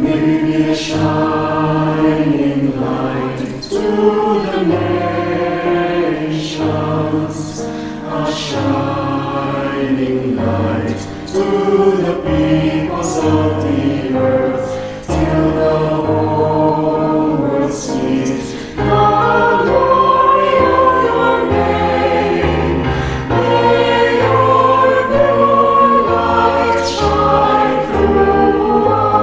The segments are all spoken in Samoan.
May be a shining light to the nations, a shining light to the peoples of the earth, till the whole world sees the glory of your name. May your pure light shine through us.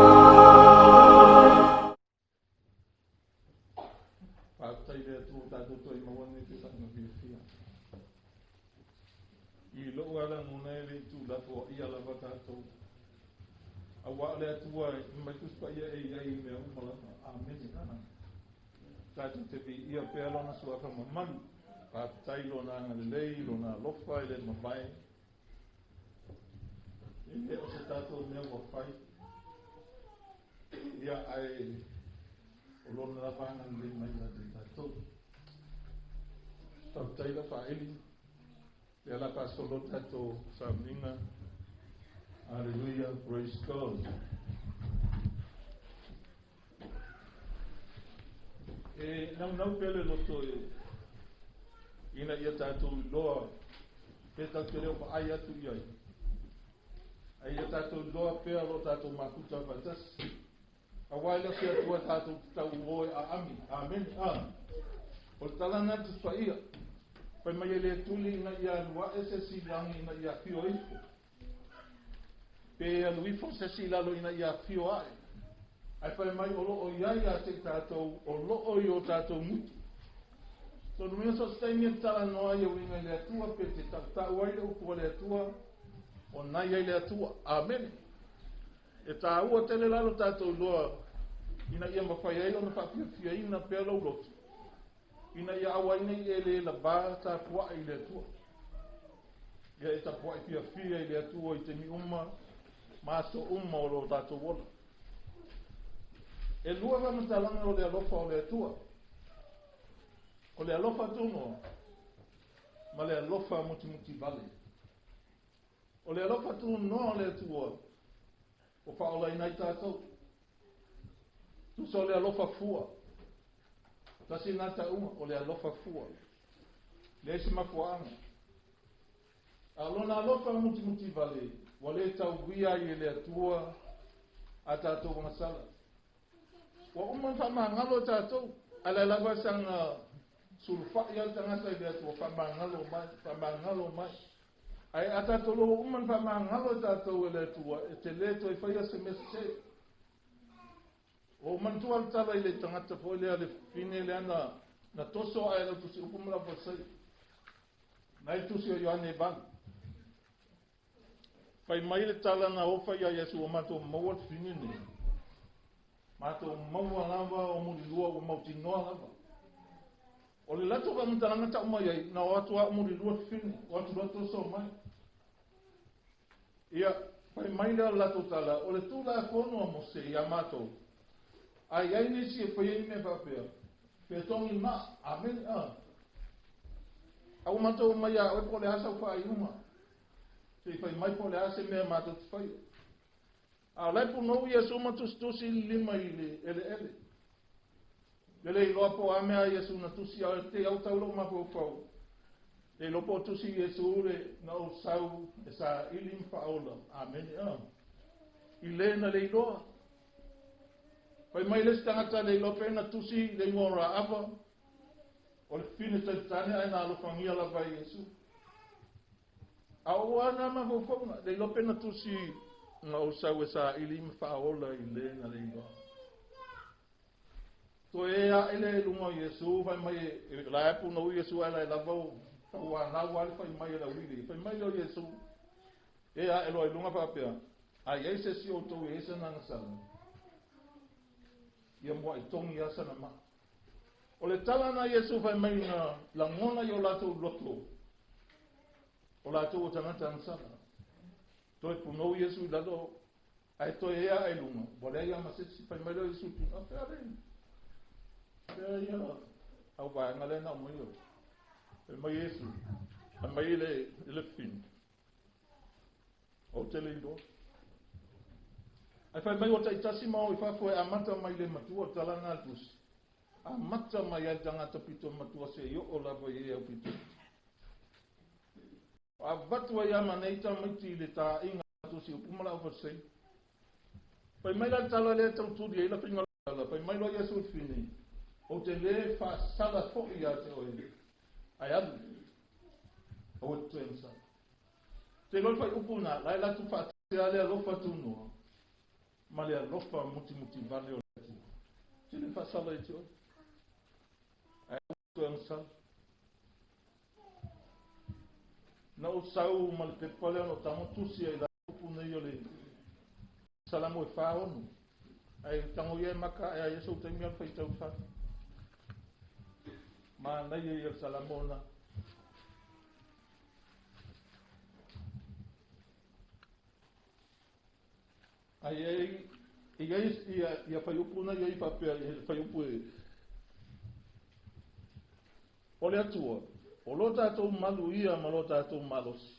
Faafetai i le Atua ua tatou toe maua nei tausaga fiafia. I lou lava lagona e le i tuulafoaia lava tatou, auā o le Atua e mai Tusi Paia e i ai i mea uma lava. Amene. Tatou te viia pea Lona Suafa mamalu. Faafetai i Lona agalelei, Lona alofa e le mavae. E le o se tatou mea ua fai, ia ae o Lona lava agalelei mai ia te tatou. Faafetai la faaili, lea la faasolo tatou sauniga. Hallelujah, praise God. E naunau pea le loto e ina ia tatou iloa pe tatou te le o vaai atu i ai. Ae ia tatou iloa pea lo tatou mafuta faatasi. Auā e le o se Atua tatou te tauō e aami. Amene. A. O le tala lena Tusi Paia. Fai mai e le tuli ina ia alu ae se isi i lagi ina ia afio ifo. Pe alu ifo se isi i lalo ina ia afio ae. Ae fai mai o lo o i ai ia te i tatou o lo o i o tatou gutu. So lona uiga so o se taimi e talanoa ai e uiga i le Atua pe te tautau ai le upu a le Atua, o nai ai le Atua. Amene. E tāua tele la lo tatou iloa ina ia mafai ai ona faafiafiaina pea lou loto, ina ia aua ai nei e le lavā tapuai i le Atua. Ia e tapuai fiafia i le Atua i taimi uma ma aso uma o lo tatou ola. E lua faamatalaga o le alofa o le Atua. O le alofa tunoa ma le alofa mutimutivale. O le alofa tunoa o le Atua ua faaolaina ai tatou. Tusa o le alofa fua. Tasi lena tauga, o le alofa fua. Leai se mafuaaga. A o lona alofa mutimutivale, ua le tauia ai e le Atua a tatou agasala. Ua uma ona faamagalo e tatou, ae la e lava saga sulufai lava le tagata i le Atua, faamagalo mai, faamagalo mai. Ae a tatou loa ua uma ona faamagalo e tatou e le Atua, e te le toe faia se mea sese. Ua ou manatua le tala i le tagata foi lea, le fine lea na, na toso ae lau tusi upu ma lau Farisai. Na i tusi o Ioane e 8. Fai mai le tala na ofa ia Iesu ua matou maua le fine nei. Matou maua lava o mulilua ua mautinoa lava. O le latou faamatalaga tau mai ai, na o atu a mulilua le fine, o atu loa toso mai. Ia, fai mai lea o le latou tala, o le Tulafono a Mose ia matou, a i ai nisi e faia ni mea faapea, pe togi maa. Amene. A. A ua matou omai ia oe po o le a sau faaiuga. Se i fai mai po o le a se mea matou te faia. A o la e punou Iesu ma tusitusi le lima i le eleele. Le le iloa po o a mea a Iesu na tusi a te au tau lou mafaufau. Le iloa po o tusi Iesu le na ou sau e saili ma faaola. Amene. A. I le na le iloa. Fai mai le isi tagata le iloa pe na tusi le igoa o Raava o le fine taitane ae na alofagia lava e Iesu. A o ana mafaufauga, le iloa pe na tusi na ou sau e saili ma faaola i le na le iloa. Toe e ae lea i luga o Iesu, fai mai e la e punou Iesu ae la e lava o tauanau a le fai mai e le auili. Fai mai lea o Iesu, e ae loa i luga faapea, a i ai se isi o outou e i ai sana agasala, ia muai togi lava sana maa. O le tala na Iesu fai mai na lagona i o latou loto, o latou o tagata agasala. Toe punou Iesu i lalo, ae toe ea ae luga, ua leai lava ma se isi. Fai mai lea o Iesu i puna, fea le, fea ia au vaega lea na aumai o. Fai mai Iesu, fai mai le, le fine, ou te le iloa. Ae fai mai ua taitasi ma o i fafo e amata mai le matua o le tala lena a le Tusi. Amata mai lava i le tagata pito matua seia oo lava i e aupito iti. Ua avatu ai lava ma nei tamaiti i le taaiga a Tusi Upu ma Laau Farisei. Fai mai la le tala lea e tau tuli ai la faiga lala, fai mai loa Iesu i le fine, Ou te lē faasala foi ia te oe, ae alu, aua e te toe agasala. Te iloa le faaiupu lena, la e latou faatea le alofa tunoa ma le alofa mutimutivale o le Atua. Te le faasala ia te oe, ae aua e te toe agasala. Na ou sau ma le pepa lea na ou tago tusi ai i upu nei o le Salamo e 46. Ae tago ia e maka ae a ia sou taimi alu faitau i le fale. Manaia ia le Salamo na. Ai ai i ai ia ia faiupu na i ai faapea i faiupu e o le Atua, o lo tatou malu ia ma lo tatou malosi.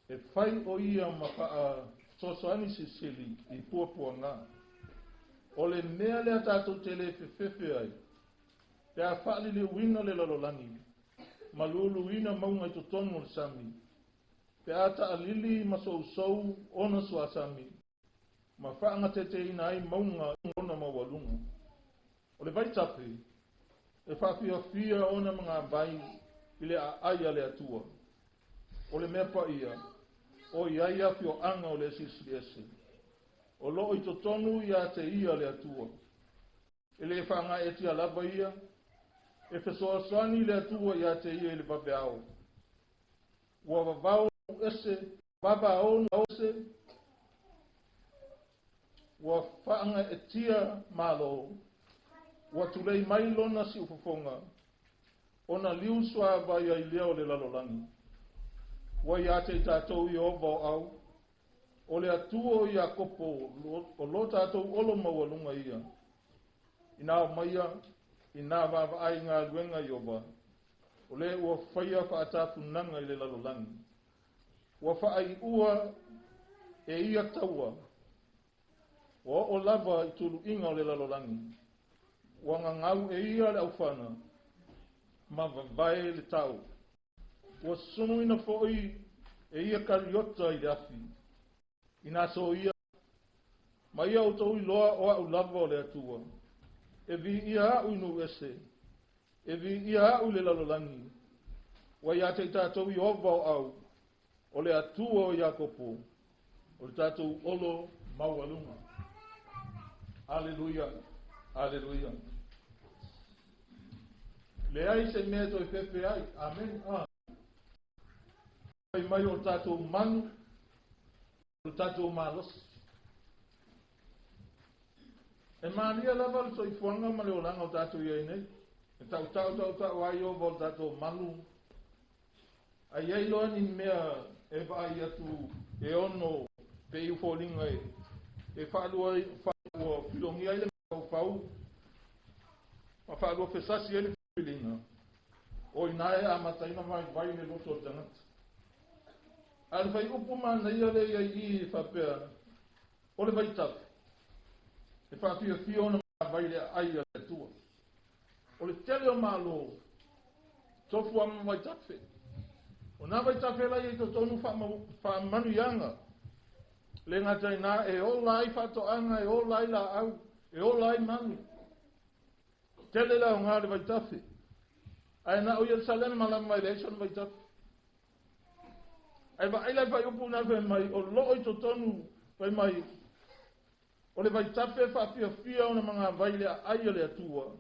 E fai o ia ma faasoasoani silisili i puapuaga. O le mea lea tatou te le fefefe ai, pe a faaliliuina le lalolagi ma luluina mauga i totonu o le sami, pe a taalili ma sousou ona suasami, ma faagateteina ai mauga ona maualuga. O le vaitafe, e faafiafia ona magavai i le aai a le Atua. O le mea paia, o i ai afioaga o le Silisili Ese, o loo i totonu ia te ia le Atua. E le faagaeetia lava ia, e fesoasoani le Atua ia te ia i le vaveao. Ua vavao ese, vavao ese, ua faagaeetia Malo, ua tulei mai lona siufofoga, ona liu suavai ai lea o le lalolagi. Ua ia te i tatou Ieova o au, o le Atua o Iakopo, o lo tatou olo maualuga ia. Ina ao maia, ina vaavaai i galuega Ieova, o le ua faia faatafunaga i le lalolagi. Ua faaiua e ia taua, ua oo lava i tuluiga o le lalolagi. Ua gagau e ia le aufana, ma vavae le tau. Ua sunuina foi e ia kariota i le afi. Ina soia, ma ia outou iloa o a'u lava o le Atua. E viia a'u i nuu ese, e viia a'u i le lalolagi. Ua ia te i tatou Ieova o au, o le Atua o Iakopo, o le tatou olo maualuga. Aleluia, aleluia. Leai se mea e toe fefe ai. Amen. Ah. Fai mai o tatou manu, o le tatou malosi. E malia lava le soifuaga ma le olaga o tatou i ai nei. E tautau tautau ai Ieova o le tatou malu. A i ai loa ni mea e vaai atu e ono pei o foliga e faalua ua filogia ai le mafaufau ma faalua fesasi ai le filiga, o ina e amata ai ona vaivai le loto o le tagata. A o le faiupu manaia lea i ai i i e faapea, o le vaitafe, e faafiafia ona vai le aai a le Atua. O le tele o Malo, tofu lava ma vaitafe. O nā vaitafe la i ai totonu faamanuiaga, le gata i nā e ola ai faatoaga, e ola ai laau, e ola ai manu. Tele le aoga o le vaitafe. Ae na o Ierusalema lava e leai sona vaitafe. Ae vaai la i faaiupu na fai mai, o loo i totonu, fai mai, o le vaitafe e faafiafia ona magavai le aai a le Atua,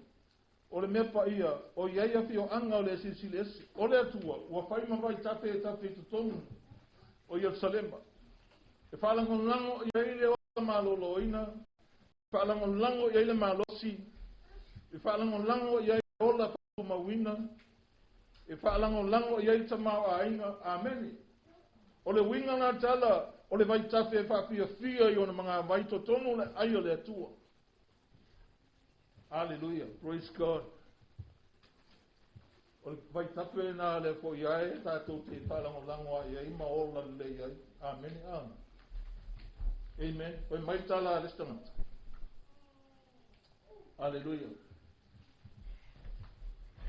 o le mea paia, o i ai afioaga o le Silisili Ese. O le Atua, ua fai ma vaitafe e tafe i totonu o Ierusalema. E faalagolago i ai le ola maloloina, e faalagolago i ai le malosi, e faalagolago i ai le ola faatumauina, e faalagolago i ai le tamaoaiga. Amene. O le uiga la tala o le vaitafe e faafiafia i ona magavai totonu o le ai o le Atua. Aleluia. Praise God. O le vaitafe lena lea foi ai tatou te faalagolago ai ai ma ola lelei ai. Amene. Ah. Amen. Fai mai le tala a le isi tagata. Aleluia.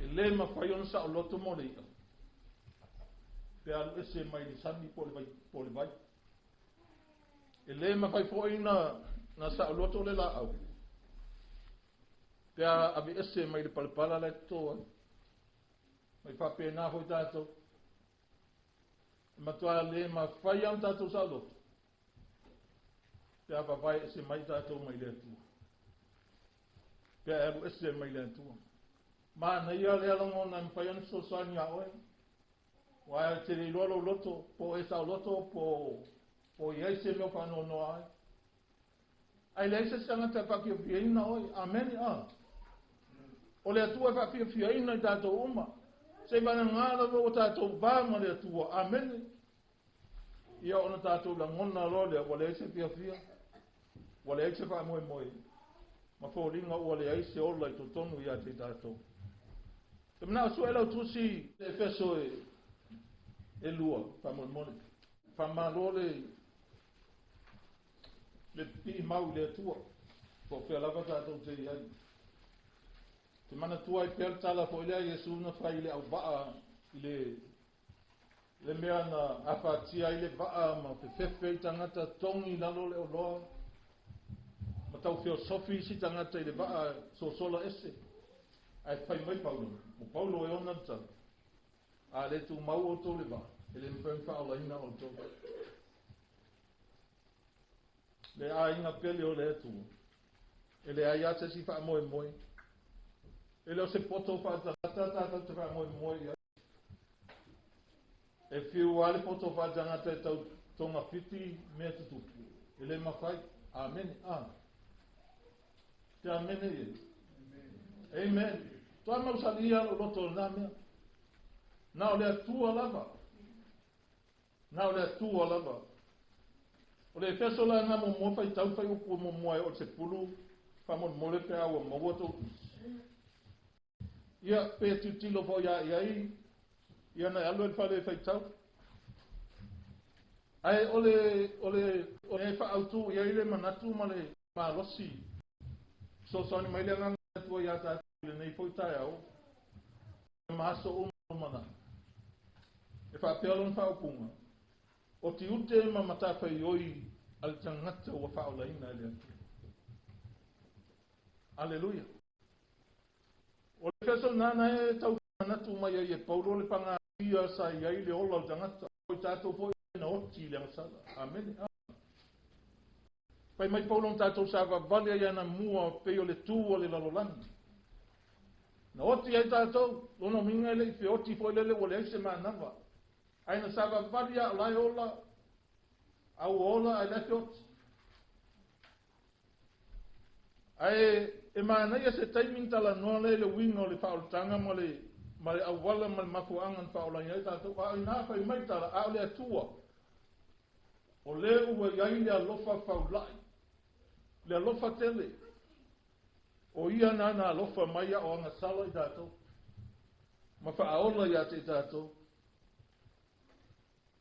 E lē mafai ona saoloto mo le i'a pe alu ese mai le sami po o le vai, po o le vai. E lē mafai foi na, na saoloto le laau pe a aveese mai le palapala la e toto ai. Mai faapena foi tatou. E matua lē mafai lava ona tatou saoloto pe a vavae ese mai tatou mai le Atua. Pe a e alu ese mai le Atua. Manaia lea lagona e mafai ona fesoasoani iā oe. Aua e te le iloa lou loto, po o e saoloto, po o i ai se mea o faanoanoa ai. Ae leai se isi tagata e faafiafiaina oe. Amene. A. O le Atua e faafiafiaina i tatou uma. Seivagana lava ua tatou va ma le Atua. Amene. Ia ona tatou lagona loa lea ua leai se fiafia, ua leai se faamoemoe, ma foliga ua leai se ola i totonu ia te i tatou. Te manao sue lau tusi Efeso e, e lua, faamolemole. Faamalo le le pipii mau i le Atua, po o fea lava tatou te i ai. Te manatua ai pea le tala foi lea Iesu na fai i le auvaa i le le mea na afatia ai le vaa ma fefefe ai tagata togi i lalo le oloa ma tau feosofi isi tagata i le vaa sosola ese. Ae fai mai Paulo, o Paulo e ona le tala, a le tumau outou le vaa, e le mafai ona faaolaina outou. Le aiga pele o le Atua, e leai lava se isi faamoemoe. E le o se poto faatagata tatou te faamoemoe i ai. E fiu lava le poto faatagata e tau togafiti mea tutupu. E le mafai. Amene. A. Te amene i e. Amen. Toa mausali ia lou loto o lena mea. Na o le Atua lava. Na o le Atua lava. O le Efeso la na muamua faitau fuaiupu muamua e oo i le 10, faamolemole pe a ua maua tou tusi. Ia, pe tilotilo foi lava i ai, ia na e alu ai i le fale e faitau. Ae o le, o le, o le faaautu i ai le manatu ma le malosi, fesoasoani mai le Agaga o le Atua ia tatou i lenei foi taeao, ma aso uma lumanai. E faapea lona faaupuga, O tiute ma matafaioi a le tagata ua faaolaina e le Atua. Aleluia! O le Efeso lena na e tau manatu mai ai e Paulo le pagatia sa i ai le ola o le tagata, o i tatou foi na oti i le agasala. Amene. Fai mai Paulo na tatou savavali ai anamua pei o le tu o le lalolagi. Na oti ai tatou, lona uiga e le i feoti foi lele ua leai se manava. Ae na savavali a o la e ola, a ua ola ae la e feoti. Ae e manaia se taimi na talanoa lea i le uiga o le faaolataga ma le ma le auala ma le mafuaaga na faaolaina ai tatou. A o ina fai mai tala, a o le Atua, o le ua i ai le alofa faulai, le alofa tele, o ia nana alofa mai a o agasala i tatou, ma faaola ia te i tatou.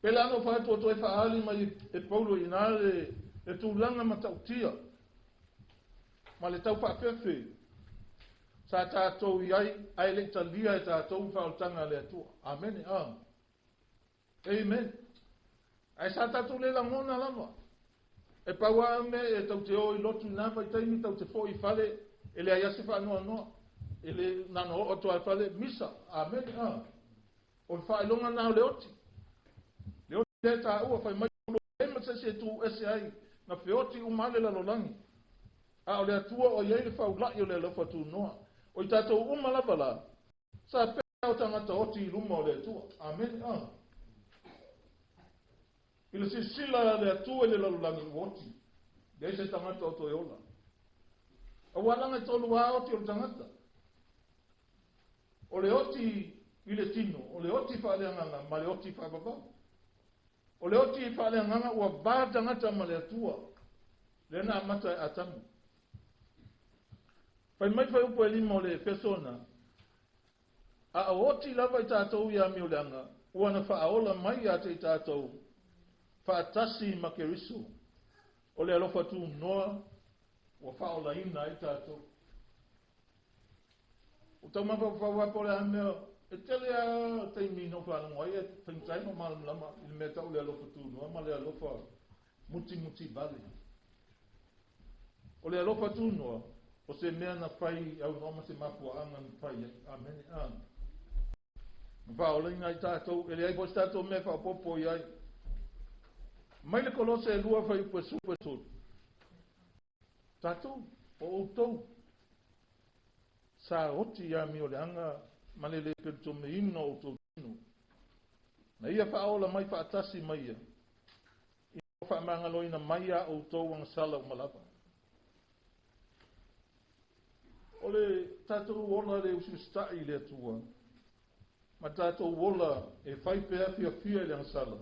Pele ana o fai atu e faaali mai e Paulo i ina le, le tulaga matautia ma le tau faafefe sa tatou i ai ae le i talia e tatou faaolataga a le Atua. Amene. A. Amen. Ae sa tatou le lagona lava. E pau lava mea e tau te o i lotu i na vaitaimi tau te foi i fale e leai lava se faanoanoa. E le na ona oo atu lava i fale misa. Amene. A. O le faailoga na o le oti. Le oti lea e taua fai mai e ma se isi e tu ese ai na feoti uma lava le lalolagi. A o le Atua o i ai le faulai o le alofa tunoa. O i tatou uma lava la, sa pea o tagata oti i luma o le Atua. Amene. A. I le silasila a le Atua i le lalolagi ua oti, leai se tagata o toe ola. Aua laga e tolu lava oti o le tagata. O le oti i le tino, o le oti faaleagaga ma le oti faavavau. O le oti faaleagaga ua va tagata ma le Atua, lea na amata e Atamu. Fai mai fuaiupu e 5 o le Efeso na, a o oti lava i tatou i amioleaga, ua na faaola mai ia te i tatou faatasi ma Keriso. O le alofa tunoa ua faaolaina ai tatou. Ua tau mafaufau lava po o le a mea, e tele lava taimi na ou faalogo ai e faigata ai ona malamalama i le mea tau o le alofa tunoa ma le alofa mutimutivale. O le alofa tunoa, o se mea na fai aunoa ma se mafuaaga na fai ai. Amene. A. Na faaolaina ai tatou, e leai foi se tatou mea e faaopoopo i ai. Mai le Kolose 2 fuaiupu e 13. Tatou, o outou, sa oti i amioleaga ma le lē pelotomeina o outou tino, na ia faaola mai faatasi ma ia, ina ua faamagaloina mai a outou agasala uma lava. O le tatou ola le usiusita'i i le Atua, ma tatou ola e fai pea fiafia i le agasala,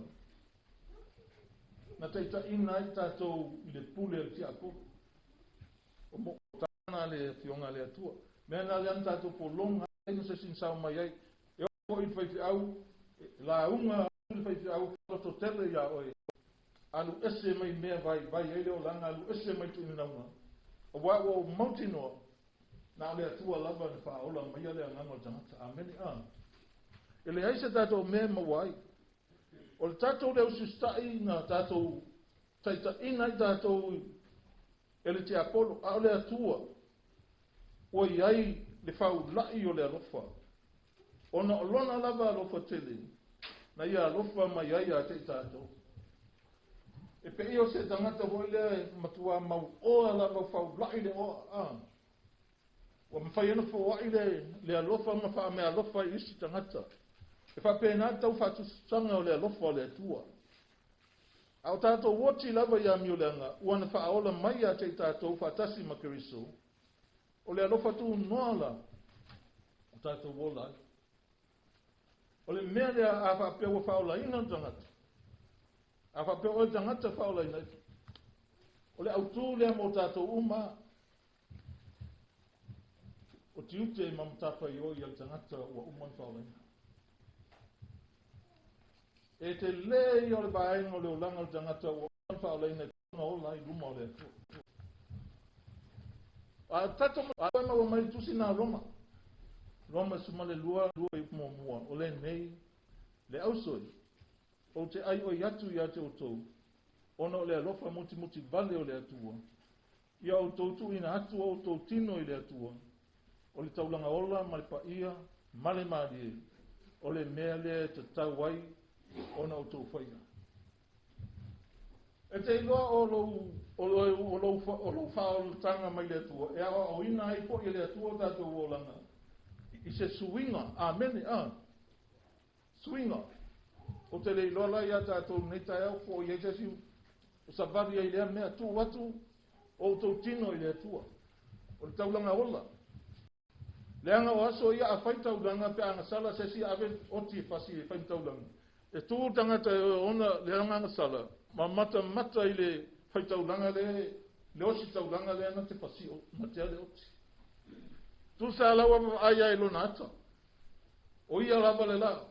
na taitaiina ai tatou i le pule a le tiapolo. O mo'otaga le Afioga a le Atua. Mea na lea na tatou pologa ai ma se isi na sao mai ai. E oo foi i le faifeau, e lauga le faifeau loto tele iā oe. Alu ese mai mea vaivai ai le olaga, alu ese mai tuuinauga, auā ua ou mautinoa, na o le Atua lava na faaola maia le agaga o le tagata. Amene. A. E leai se tatou mea e maua ai. O le tatou le usiusita'i na tatou taitaiina ai tatou e le tiapolo, a o le Atua ua i ai le faula'i o le alofa, ona o Lona lava alofa tele na Ia alofa mai ai ia te i tatou. E pei o se tagata foi lea e matua mauoa lava faula'i le oa, a ua mafai ona foai le alofa ma faameaalofa i isi tagata. E faapena le tau faatusatusaga o le alofa o le Atua. A o tatou oti lava i amioleaga ua na faaola mai ia te i tatou faatasi ma Keriso, o le alofa tunoa la o tatou ola ai. O le mea lea a faapea ua faaolaina le tagata, a faapea o le tagata faaolaina, o le autū lea mo tatou uma, o tiute ma matafaioi a le tagata ua uma ona faaolaina. E tele ia o le vaega o le olaga o le tagata ua uma ona faaolaina e ona ola ai i luma o le Atua. A tatou maua mai le tusi na Roma, Roma 12, 2 muamua, o lenei le ausoi, ou te aioi atu ia te outou, ona o le alofa mutimutivale o le Atua, ia outou tuuina atu o outou tino i le Atua, o le taulaga ola ma le paia ma le malie, o le mea lea e tatau ai ona outou faia. E te iloa o lou, o lou, o lou, o lou faaolataga mai le Atua, e aoaoina ai foi e le Atua o tatou olaga, i se suiga, amene, a. Suiga. Ou te le iloa la ia tatou nei taeao po o i ai se isi o savali ai lea mea, tuu atu o outou tino i le Atua. O le taulaga ola. Leaga o aso ia a fai taulaga pe a agasala se isi ave oti e fasi e fai ma taulaga. E tu le tagata e ona le agasala ma matamata i le fai taulaga le le osi taulaga lea na te fasi o na te ale oti. Tusa laua vaai ai lona ata. O ia lava le la.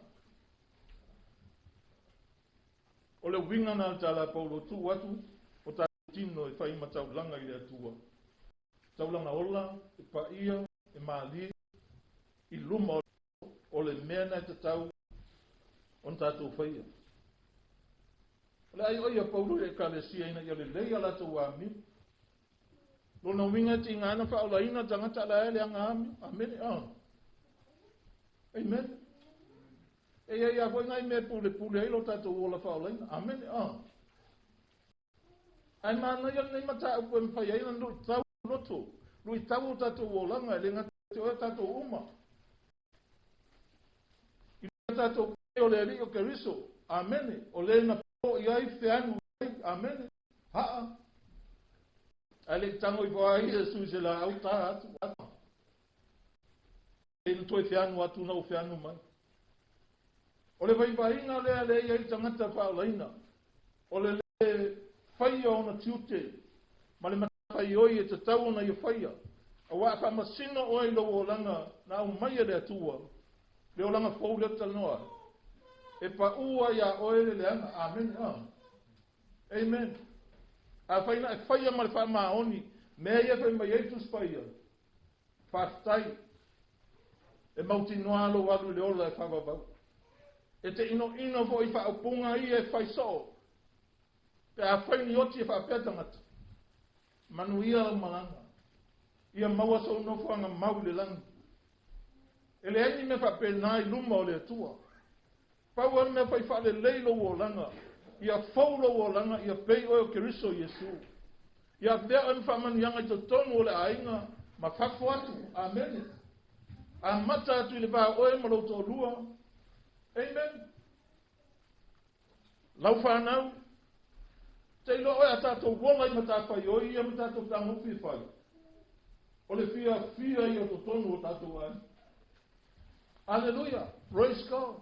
O le uiga na le tala Paulo tuu atu o tatou tino e fai ma taulaga i le Atua. Taulaga ola, e paia, e malie, i luma o le mea na e tatau ona tatou faia. O le aioi a Paulo i le Ekalesia ina ia lelei a latou amio. Lona uiga e tiga ana faaolaina tagata la e leaga amio. Amene. A. Amen. E ia ia foi nai mea pulepule ai lo tatou ola faaolaina. Amene. A. Ae manaia lenei mataupu e mafai ai ona luitau loto, luitau o tatou olaga e le gata te oe tatou uma. I le tatou o le Alii o Keriso, amene, o le na po i ai feanu ai, amene, haa. Ae le i tago ifo ai Iesu i se laau tā atu. E na toe feanu atu na o feanu mai. O le vaivaiga lea le i ai tagata faaolaina, o le le faia ona tiute ma le matafaioi e tatau ona ia faia, auā a faamasino oe i lou olaga na aumai e le Atua, le olaga fou lea ou te talanoa ai, e paʻu ai iā oe le leaga. Amene. Amen. Afai na e faia ma le faamaoni mea ia e fai mai ai le Tusi Paia, faafetai, e mautinoa lou alu i le ola e faavavau. E te inoino foi i faaupuga ia e fai soo, pe afai ni oti e faapea tagata, Manuia lau malaga, ia maua sou nofoaga mau i le lagi. E leai ni mea faapena i luma o le Atua. Pau lava le mea fai faalelei lou olaga, ia fou lou olaga, ia pei oe o Keriso Iesu. Ia avea oe ma faamanuiaga i totonu o le aiga ma fafo atu. Amene. Amata atu i le va o oe ma lou toalua. Amen. Lau fanau, te iloa oe a tatou ola i matafaioi ia ma tatou fetagofi e fai. O le fiafia ia o totonu o tatou aiga. Aleluia! Praise God!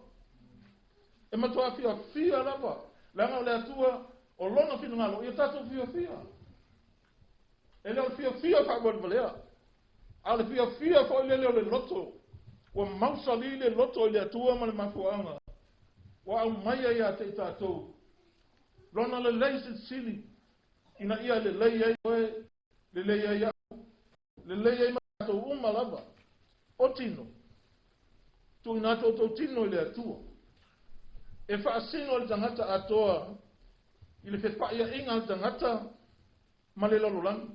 E matua fiafia lava, leaga o le Atua, o Lona finagalo, ia tatou fiafia. E le o le fiafia faavalevalea, a o le fiafia foi lele o le loto, ua mausali le loto i le Atua ma le mafuaaga ua aumaia ia te i tatou Lona lelei silisili, ina ia lelei ai oe, lelei ai au, Lelei ai ma tatou uma lava o tino. Tuuina atu outou tino i le Atua. E faasino le tagata atoa i le fefaiaiga a le tagata ma le lalolagi.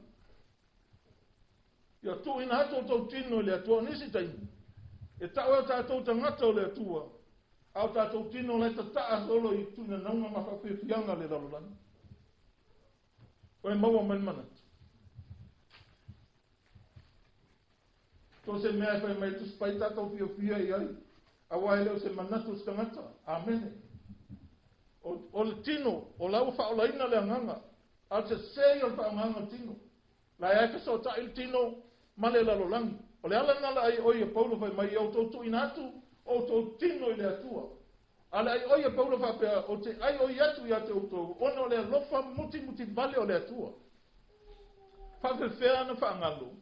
Ia tuuina atu outou tino i le Atua. O nisi taimi, e tau ai o tatou tagata o le Atua, a o tatou tino la e tataa solo i tuinanauga ma faafiafiaga a le lalolagi. Ua e maua mai le manatu. So se mea e fai mai Tusi Paia tatou fiafia i ai, aua e le o se manatu o se tagata. Amene. O, o le tino, o la ua faaolaina le agaga, a o le sese ia o le faaaogaga o le tino. La e ai fesootai le tino ma le lalolagi. O le ala lena le aioi a Paulo fai mai, ia outou tuuina atu outou tino i le Atua. A le aioi a Paulo faapea, Ou te aioi atu ia te outou, ona o le alofa mutimuti vale o le Atua. Faafefea ona faagalo?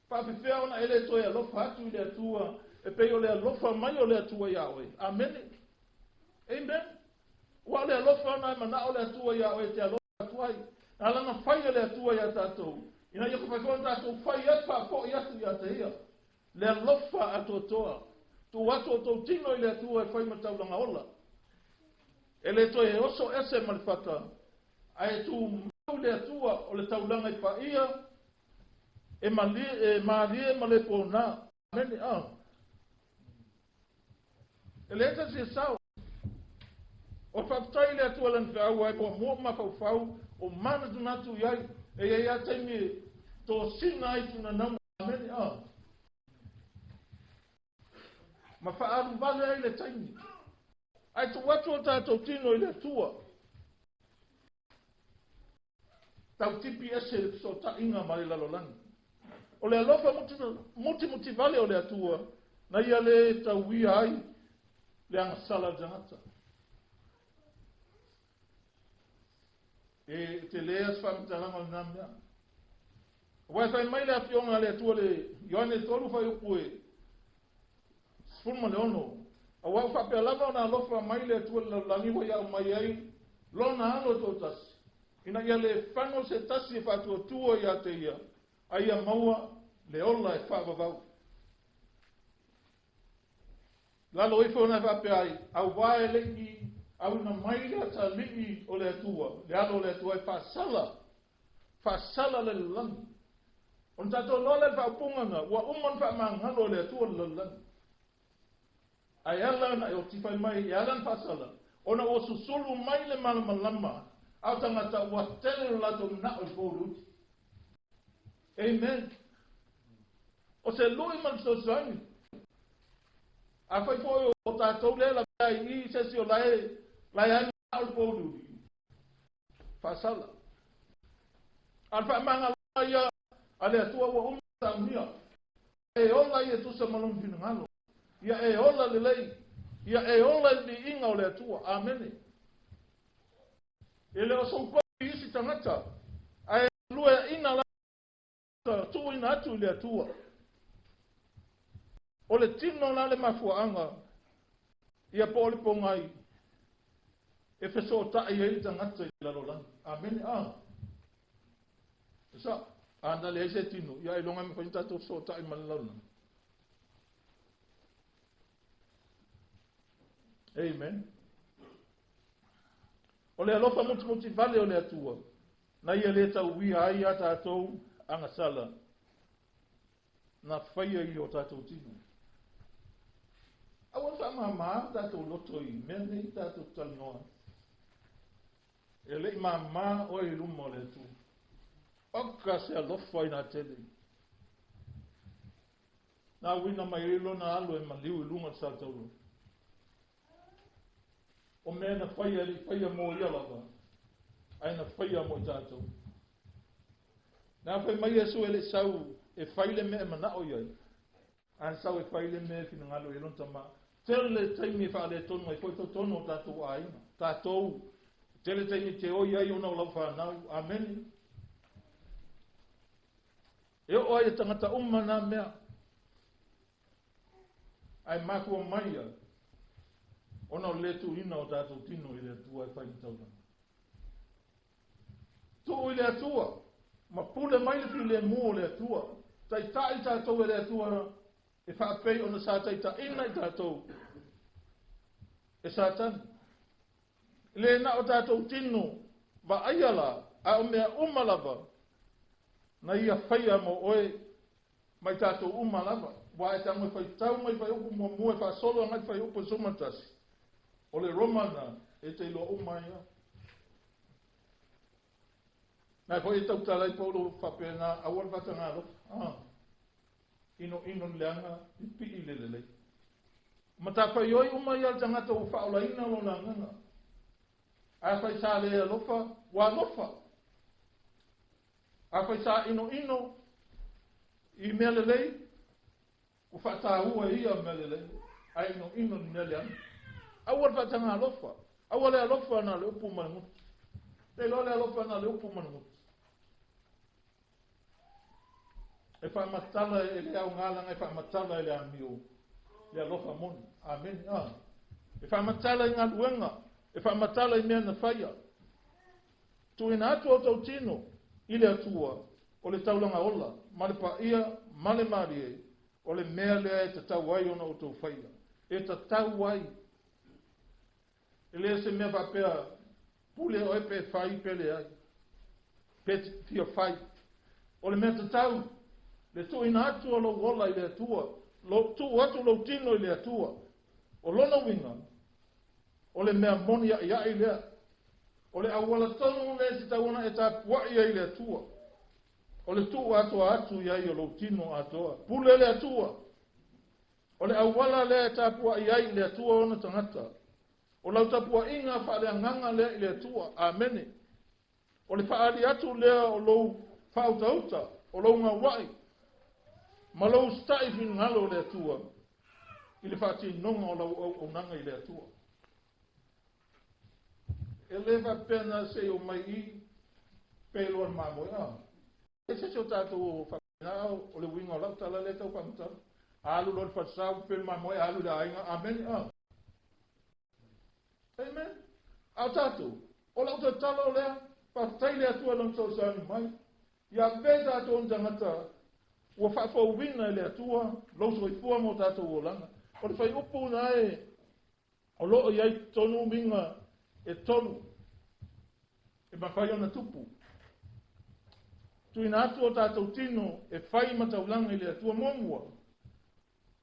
Faafefea ona e le toe alofa atu i le Atua e pei o le alofa mai o le Atua iā oe? Amene. Amen. Ua o le alofa ona e manao le Atua iā oe e te alofa atu ai. Na lana fai e le Atua iā tatou, ina ia mafai foi ona tatou fai atu faafoi atu ia te Ia. Le alofa atoatoa. Tuu atu outou tino i le Atua e fai ma taulaga ola. E le toe oso ese ma le fata, ae tumau le Atua o le taulaga i paia e malie, e malie ma le pona. Amene. Ah. E leai se isi e sao. O le faafetai i le Atua lana feau ai muamua o mafaufau o manatunatu i ai. E i ai lava taimi e tosina ai tunanauga. Amene. Ah. Ma faaalu vale ai le taimi. Ae tuu atu o tatou tino i le Atua. Tau tipi ese le fesootaiga ma le lalolagi. O le alofa mutimutivale o le Atua, na ia le tauia ai le agasala a le tagata. E tele a se faamatalaga o lena mea. Aua e fai mai le afioga a le Atua le Ioane 3 fuaiupu e 16, Aua ua faapea lava ona alofa mai le Atua i le lalolagi ua ia aumai ai Lona Alo e toatasi, ina ia le fago se tasi e faatuatua ia te Ia, a ia maua le ola e faavavau. Lalo ifo ona e faapea ai, Auā e le i auina mai le atalii o le Atua, le Alo o le Atua e faasala, faasala le lalolagi. Ona tatou iloa lea i le faaupuga na, ua uma ona faamagalo e le Atua le lalolagi. Ae ala ona e oti fai mai, e ala ona faasala, ona ua susulu mai le malamalama a o tagata ua tele lo latou manao i pouliuli. Amen. O se lui ma le fesoasoani. Afai foi o tatou lea lavea ai i i se isi o la e la e ai manao le pouliuli, faasala. A o le faamagaloga ia a le Atua ua uma saunia. E ola ia e tusa ma Lona finagalo. Ia e ola lelei. Ia e ola i le viiga o le Atua. Amene. E le o sou kopi isi tagata, ae lueaina la tuuina atu i le Atua. O le tino la le mafuaaga, ia po o le pogai. E fesootai ai le tagata i le lalolagi. Amene. A. E sao. A na leai se tino, ia ailoga e mafai ona tatou fesootai ma le lalolagi. Amen. O le alofa mutimuti vale o le Atua, na ia le tauia ai a tatou agasala, na faia i o tatou tino. Aua le faamāmā o tatou loto i mea nei tatou talanoa. E le i māmā oe i luma o le Atua. Oka se alofa i nā tele. Na uina mai ai lona alo e maliu i luga o le satauro. O mea na faia e le i faia mo ia lava, ae na faia mo i tatou. Na fai mai Iesu e le i sau e fai le mea e manao i ai, ae na sau e fai le mea e finagalo i ai lona Tama. Tele taimi e faaletonu ai foi totonu o tatou aiga, tatou, tele taimi e te oi ai ona o lau fanau. Amene. E oo ai e tagata uma nā mea. Ae mafua mai ia ona o le le tuuina o tatou tino i le Atua e fai ma taulaga. Tuu i le Atua, ma pule mai le filemu o le Atua. Taitai tatou e le Atua e faapei ona sa taitaiina i tatou e Satani. E le na o tatou tino vaaia la, a o mea uma lava na ia faia mo oe ma i tatou uma lava. Ua e tago e faitau mai fuaiupu muamua e faasolo agai le fuaiupu e 11, o le Roma na e te iloa uma ai lava. Na foi e tautala ai Paulo faapena, aua le faataga alofa. Ah. Inoino le leaga, pipii le lelei. Matafaioi uma ia le tagata ua faaolaina lona agaga. Afai sa le alofa, ua alofa. Afai sa inoino i mea lelei, ua faataua e ia mea lelei, ae inoino i mea leaga. Aua le faataga alofa. Aua le alofa na le upu ma le gutu. Le iloa le alofa na le upu ma le gutu. E faamatala e le aoga leaga e faamatala e le amio le alofa moni. Amene. Ah. E faamatala i galuega, e faamatala i mea na faia. Tuuina atu outou tino i le Atua o le taulaga ola ma le paia ma le malie, o le mea lea e tatau ai ona outou faia. E tatau ai. E le o se mea faapea pule oe pe fai pe leai, pe fia fai. O le mea tatau, le tuuina atu o lou ola i le Atua, lou, tuu atu lou tino i le Atua. O lona uiga, o le mea moni a'ia'i lea. O le auala tonu lea e tatau ona e tapua'i ai i le Atua. O le tuu atoa atu i ai o lou tino atoa. Pule le Atua. O le auala lea e tapua'i ai i le Atua ona tagata. O lau tapua'iga faaleagaga lea i le Atua. Amene. O le faaali atu lea o lou faautauta, o lou gaua'i, ma lou usita'i finagalo o le Atua i le faatinoga o lau auaunaga i le Atua. E le faapea na se i omai i pe loa le mamoe, a. E se isi o tatou faapena, o le uiga o lau tala lea e tau faamatala. Alu loa le falesau, pe le mamoe, alu i le aiga, amene, a. Amen. A o tatou, o lau tatalo lea, faafetai i le Atua i Lona fesoasoani mai, ia avea i tatou ni tagata ua faafouina e le Atua lou soifua ma o tatou olaga. O le fuaiupu na e o lo o i ai totonu uiga e tolu e mafai ona tupu. Tuuina atu o tatou tino e fai ma taulaga i le Atua muamua.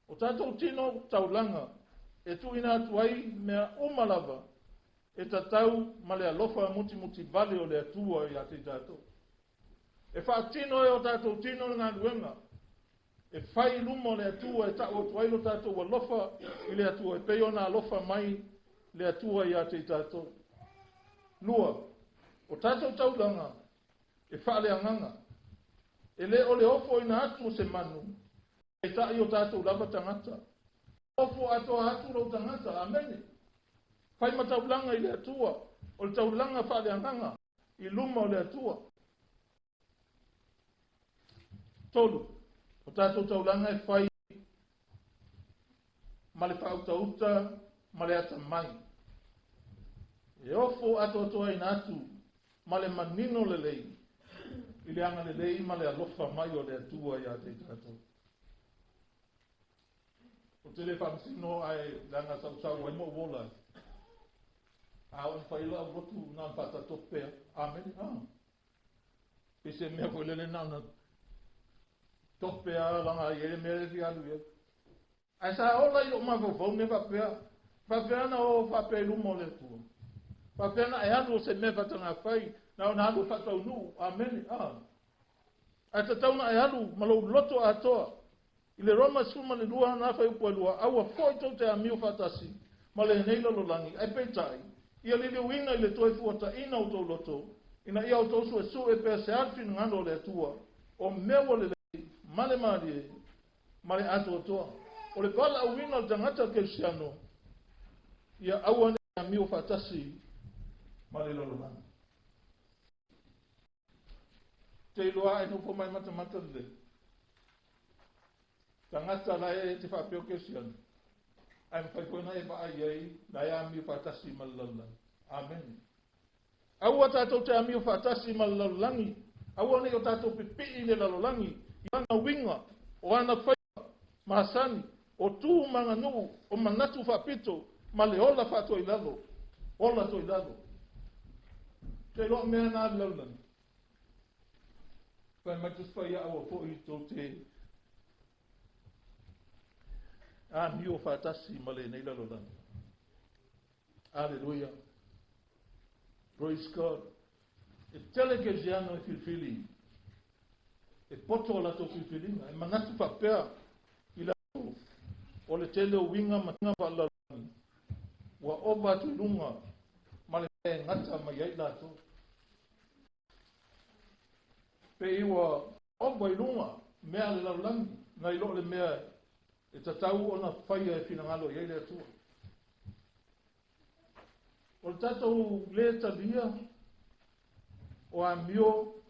O tatou tino taulaga e tuuina atu ai mea uma lava e tatau ma le alofa mutimuti vale o le Atua ia te i tatou. E faatino e o tatou tino le galuega e fai i luma o le Atua e tau atu ai lo tatou alofa i le Atua e pei ona alofa mai le Atua ia te i tatou. Lua, o tatou taulaga e faaleagaga, e le o le ofoina atu o se manu, Peitai o tatou lava tagata. Ofo atoa atu lou tagata. Amene. Fai ma taulaga i le Atua. O le taulaga faaleagaga i luma o le Atua. Tolu, o tatou taulaga e fai ma le faautauta ma le atamai. E ofo atoatoaina atu ma le manino lelei i le agalelei ma le alofa mai o le Atua ia te i tatou. Ou te le faamasino ae leaga sa ou sau ai ma ou ola ai. A oo ina fai lau lotu na ona faatatope pea. Amene. Ah. Pei se mea foi lele na ona tope lava laga ai le mea e fia alu i ai. Ae sa ola i lou mafaufau mea faapea, faapea na o faapea i luma o le Atua. Faapea na e alu o se mea faatagafai, na ona alu e faataunuu. Amene. Ah. Ae tatau na e alu ma lou loto atoa. I le Roma 12 ana fuaiupu e 2, Aua foi tou te amio faatasi ma lenei lalolagi, ae peitai, ia liliuina i le toe fuataina o tou loto, ina ia outou suesue pea se a le finagalo o le Atua, o mea ua lelei, ma le malie, ma le atoatoa. O le valaauina o le tagata kerisiano, ia aua ne i amio faatasi ma le lalolagi. Te iloa e nofo mai matamata lelei. Tagata la e te faapea o kerisiano, ae mafai foi ona e vaai ai la e amio faatasi ma le lalolagi. Amene. Aua tatou te amio faatasi ma le lalolagi, aua ne i o tatou pipii i le lalolagi, i ana uiga, o ana faiva masani, o tu ma aganuu, o manatu faapito, ma le ola faatoilalo, ola toilalo. Te iloa o mea na le lalolagi. Fai mai Tusi Paia aua foi tou te amio faatasi ma lenei lalolagi. Aleluia. Praise God. E tele kerisiano e filifili e poto a latou filifiliga, e manatu faapea i latou o le tele o uiga ma faalalolagi ua ova atu i luga ma le mea e gata mai ai latou. Pei ua ova i luga mea a le lalolagi nai lo le mea e tatau ona faia e finagalo i ai le Atua. O le tatou lē talia o amio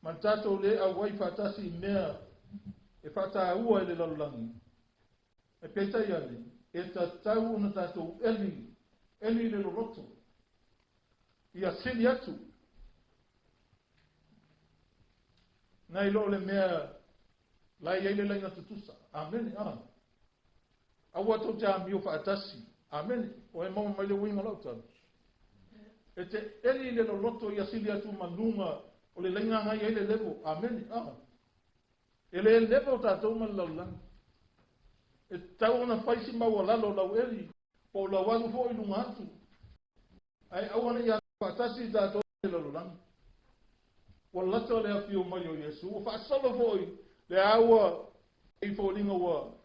ma le tatou lē auai faatasi i mea e faataua e le lalolagi, e peitai ane, e tatau ona tatou eli, eli le loloto, ia sili atu nai lo le mea la e i ai le laina tutusa. Amene. Ah. Aua tou te amio faatasi. Amene. O e maua mai le uiga o lau tala. E te eli le loloto ia sili atu ma luga o le laina agai ai le levo. Amene. Ah. E le levo tatou ma le lalolagi. E tatau ona fai si maualalo o lau eli, po o lau alu foi i luga atu. Ae aua ne i amio faatasi tatou ma le lalolagi. Ua lata le afio mai o Iesu, ua faasolo foi le a ua i foliga ua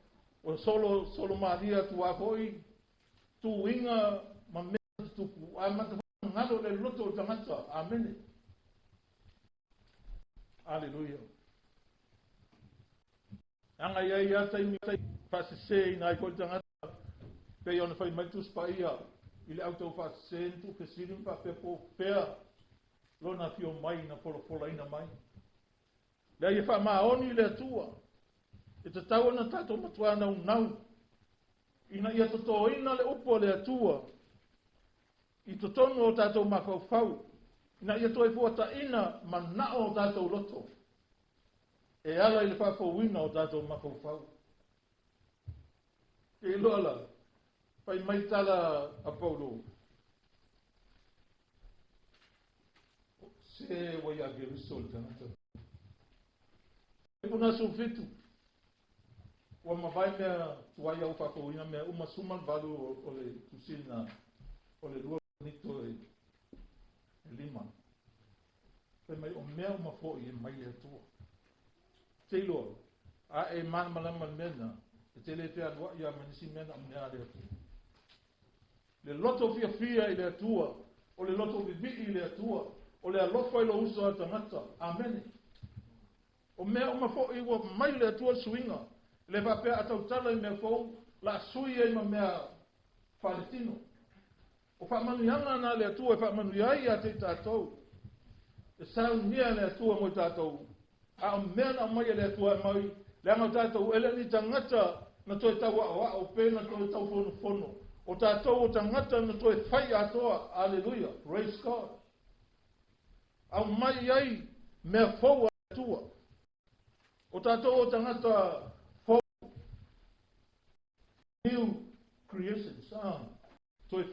ua solo solo malie atu a foi tuiga ma mea tutupu, a mata foi galo le loto o le tagata. Amene. Aleluia. Aga i ai a taimi faasese ina ai foi le tagata, pei ona fai mai le Tusi Paia i le au tau faasese na tuufesili ma faapea po o fea lona afio mai na folafolaina mai. Leai e faamaoni le Atua, e tatau ona tatou matuā naunau ina ia totoina le upu a le Atua i totonu o tatou mafaufau, ina ia toe fuataina manao o tatou loto e ala i le faafouina o tatou mafaufau. Te iloa la, fai mai tala a Paulo, se ua ia Keriso le tagata. Puna 17, ua mavae mea tuai au faafouina mea uma 18 o le tusina o le 2 Korinito e 5. Fai mai o mea uma foi e mai le Atua. Te iloa, a e malamalama i le mea lena, e te le fealuai lava ma nisi mea na o mea a le Atua. Le loto fiafia i le Atua, o le loto vivii i le Atua, o le alofa i lou uso a tagata. Amene. O mea uma foi ua mai le Atua le suiga, e le faapea a tautala i mea fou, la a sui ai ma mea faaletino. O faamanuiaga na a le Atua e faamanuia ai ia te i tatou. E saunia le Atua mo i tatou, a o mea na aumai e le Atua e aumai, leaga o tatou e le o ni tagata na toe tau aoao pe na toe tau fonofono. O tatou o tagata na toe fai atoa. Aleluia. Praise God. Aumai i ai mea fou a le Atua. O tatou o tagata fou. New creations. Ah, toe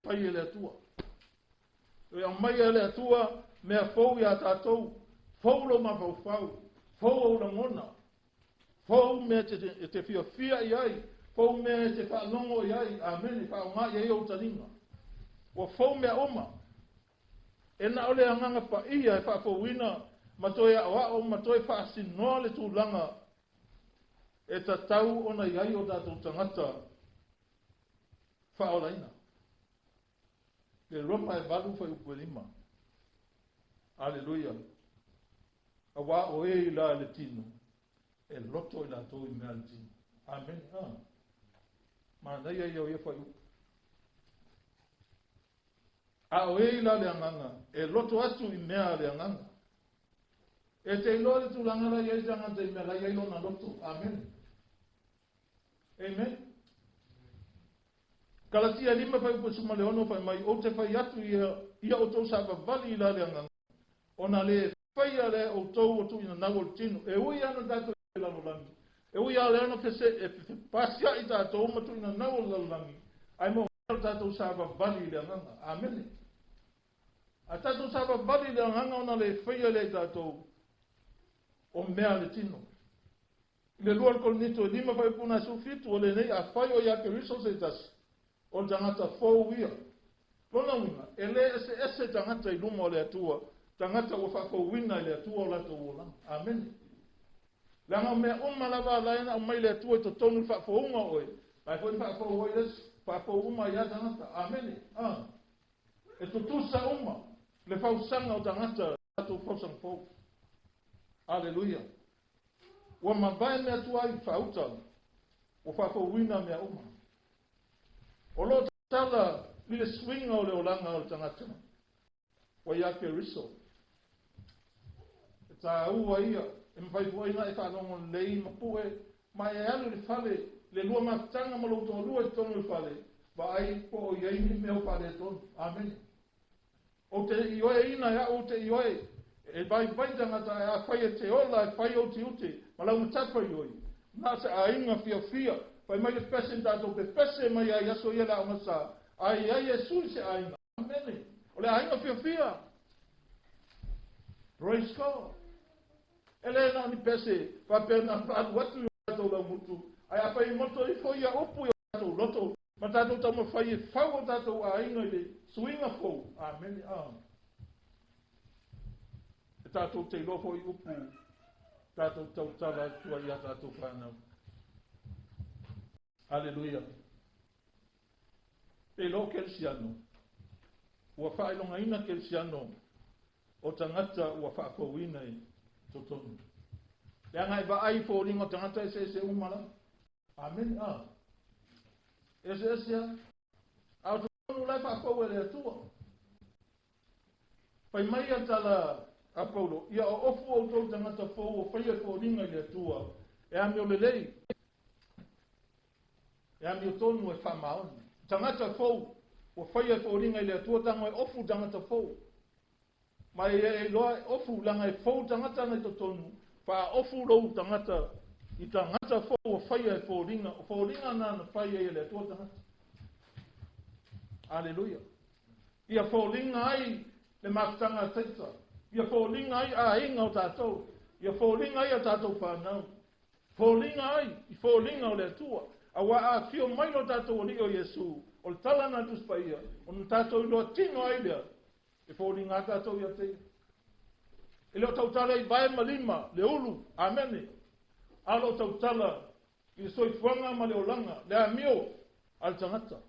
fai e le Atua. Toe aumaia e le Atua mea fou iā tatou, fou lou mafaufau, fou ou lagona, fou mea e te fiafia i ai, fou mea e te faalogo i ai, amene, faaaoga i ai ou taliga. Ua fou mea uma. E na o le Agaga Paia e faafouina ma toe aoao ma toe faasinoa le tulaga e tatau ona i ai o tatou tagata faaolaina. Le Roma e 8 fuaiupu e 5. Aleluia. Auā o e i la le tino, e loto i latou i mea a le tino. Amene. Ah. Manaia ia o ia fuaiupu. A o e i la le agaga, e loto atu i mea a le agaga. E te iloa le tulaga la i ai le tagata i mea la i ai lona loto. Amene. Amen. Kalatia 5 fuaiupu 16 fai mai, Ou te fai atu ia, ia outou savavali i la le agaga, ona le faia lea e outou o tuuinanau o le tino, e ui ana tatou i le lalolagi, e ui a lea ona fese, e fepasia'i tatou ma tuuinanau o le lalolagi, ae mo mea o tatou savavali i le agaga. Amene. A tatou savavali i le agaga ona le faia lea e tatou o mea a le tino. I le 2 Korinito e 5 fuaiupu 17, o lenei, Afai o ia Keriso se tasi, o le tagata fou ia. Lona uiga, e le eseese tagata i luma o le Atua, tagata ua faafouina e le Atua o latou olaga. Amene. Leaga o mea uma lava la e na aumai le Atua i totonu i le faafouga o oe, la e foi na faafou ai le isi, faafou uma ai lava tagata. Amene. A. E tutusa uma le fausaga o tagata, latou fausaga fou. Aleluia. Ua mavae mea tuai faauta, ua faafouina mea uma. O lo o tatala i le suiga o le olaga o le tagata, ua iā Keriso. E tāua ia, e mafai foi ona e faalogo lelei ma pue, ma e alu i le fale, le lua mafutaga ma lou toalua i totonu o le fale, vaai po o i ai ni mea o faaletonu. Amene. Ou te ioeina e au ou te ioe, e vaivai tagata ae afai e te ola e fai ou tiute ma lau matafaioi, na o se aiga fiafia, fai mai le pese na tatou pepese mai ai aso ia le aoga sa, ae i ai Iesu i se aiga. Amene. O le aiga fiafia. Praise God. E le na o ni pese faapea na alu atu i o tatou laumutu, ae afai e moto ifo ia upu i o tatou loto, Ma tatou taumafai e fau o tatou aiga i le suiga fou. Amene. A. E tatou te iloa foi upu tatou tautala atu ai iā tatou fanau. Aleluia. Pe iloa o Kerisiano, ua faailogaina Kerisiano o tagata ua faafouina i totonu. Leaga e vaai i foliga o tagata eseese uma lava. Amene. A. Eseese a. A o totonu la e faafou e le Atua. Fai mai a tala a Paulo, ia oofu outou tagata fou o faia foliga i le Atua, e amio lelei, e amio tonu e faamaoni. Tagata fou, ua faia foliga i le Atua, tago e ofu tagata fou. Ma e e iloa e ofu, leaga e fou tagata ana i totonu, faaofu lou tagata i tagata fou ua faia e foliga, o foliga na na fai ai e le Atua tagata. Aleluia. Ia foliga ai le mafutaga a Taita, ia foliga ai aiga o tatou, ia foliga ai a tatou fanau, foliga ai i foliga o le Atua. Auā a afio mai lo tatou Alii o Iesu, o le tala na a le Tusi Paia, ona tatou iloa tino ai lea, E foliga lava tatou ia te ia. E le o tautala i vae ma lima, le ulu, amene. A o lo o tautala i le soifuaga ma le olaga, le amio a le tagata.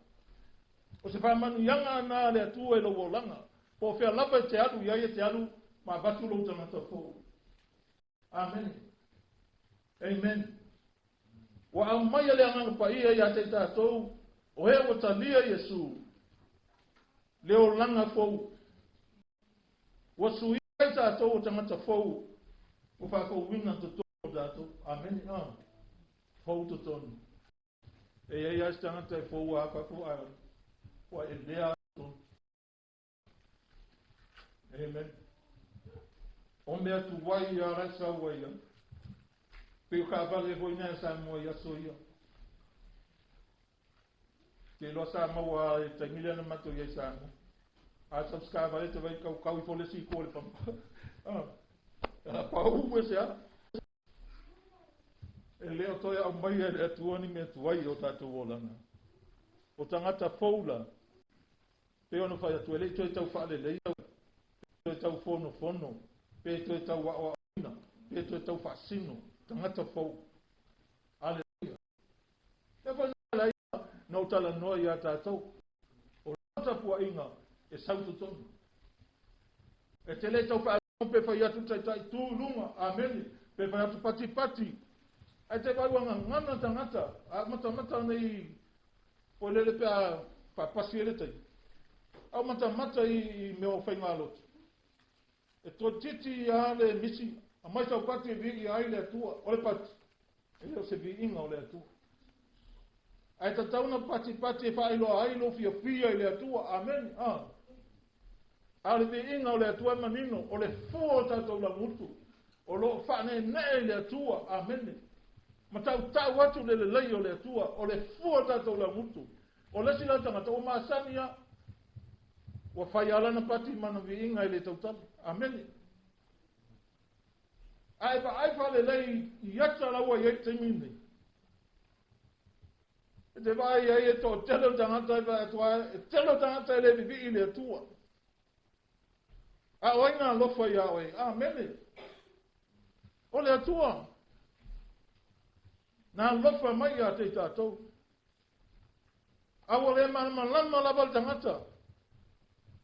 O se faamanuiaga na a le Atua i lou olaga, po o fea lava e te alu i ai e te alu ma avatu lou tagata fou. Amene. Amen. Ua aumaia le Agaga Paia ia te i tatou, o ea ua talia Iesu, le olaga fou. Ua suia ai tatou o tagata fou, ua faafouina totonu o tatou. Amene. Ah. Fou totonu. E i ai lava si tagata e fou a fafo ae ua elea atu. Amen. O mea tuai ia la e sau ai ia. Pei o taavale foi na Samoa i aso ia. Te iloa sa maua i le taimi lea na matou i ai i Samoa. A sau se taavale te vai kaukau ifo le isi itu o le pampa. Ah, pau e se a. E le o toe aumaia e le Atua ni mea tuai i o tatou olaga. O tagata fou la, pei ona fai atu, e le i toe tau faaleleia, pe toe tau fonofono, pe toe tau aoaoina, pe toe tau faasino, tagata fou. Aleluia. Lea foi na ala ai na ou talanoa iā tatou, o lau tapuaiga e sau i totonu. E te le tau faalogo pe fai atu le taitai tu i luga, amene, pe fai atu patipati. Ae te vaai ua gagana tagata, a matamata nei foi lele pe a faapasi ai le taimi. A o matamata i mea o faigalotu. E toeitiiti lava le misi, aumai sau pati e viia ai le Atua. O le pati, e le o se viiga o le Atua. Ae tatau ona patipati e faailoa ai lou fiafia i le Atua. Amene. Ah. A o le viiga o le Atua e manino, o le fua o tatou lagutu, o lo o faaneenee i le Atua. Amene. Ma tautau atu le lelei o le Atua, o le fua o tatou lagutu. O le isi la tagata, ua masani lava. Ua fai lava lana pati ma ana viiga e le tautala. Amene. A e vaai faalelei i ata la ua i ai le taimi lenei. E te vaai ai e toatele o tagata e vaai atu ai, e tele o tagata e le vivii i le Atua. A o ai na alofa iā oe? Amene. O le Atua. Na alofa mai iā te i tātou. A ua le malamalama lava le tagata.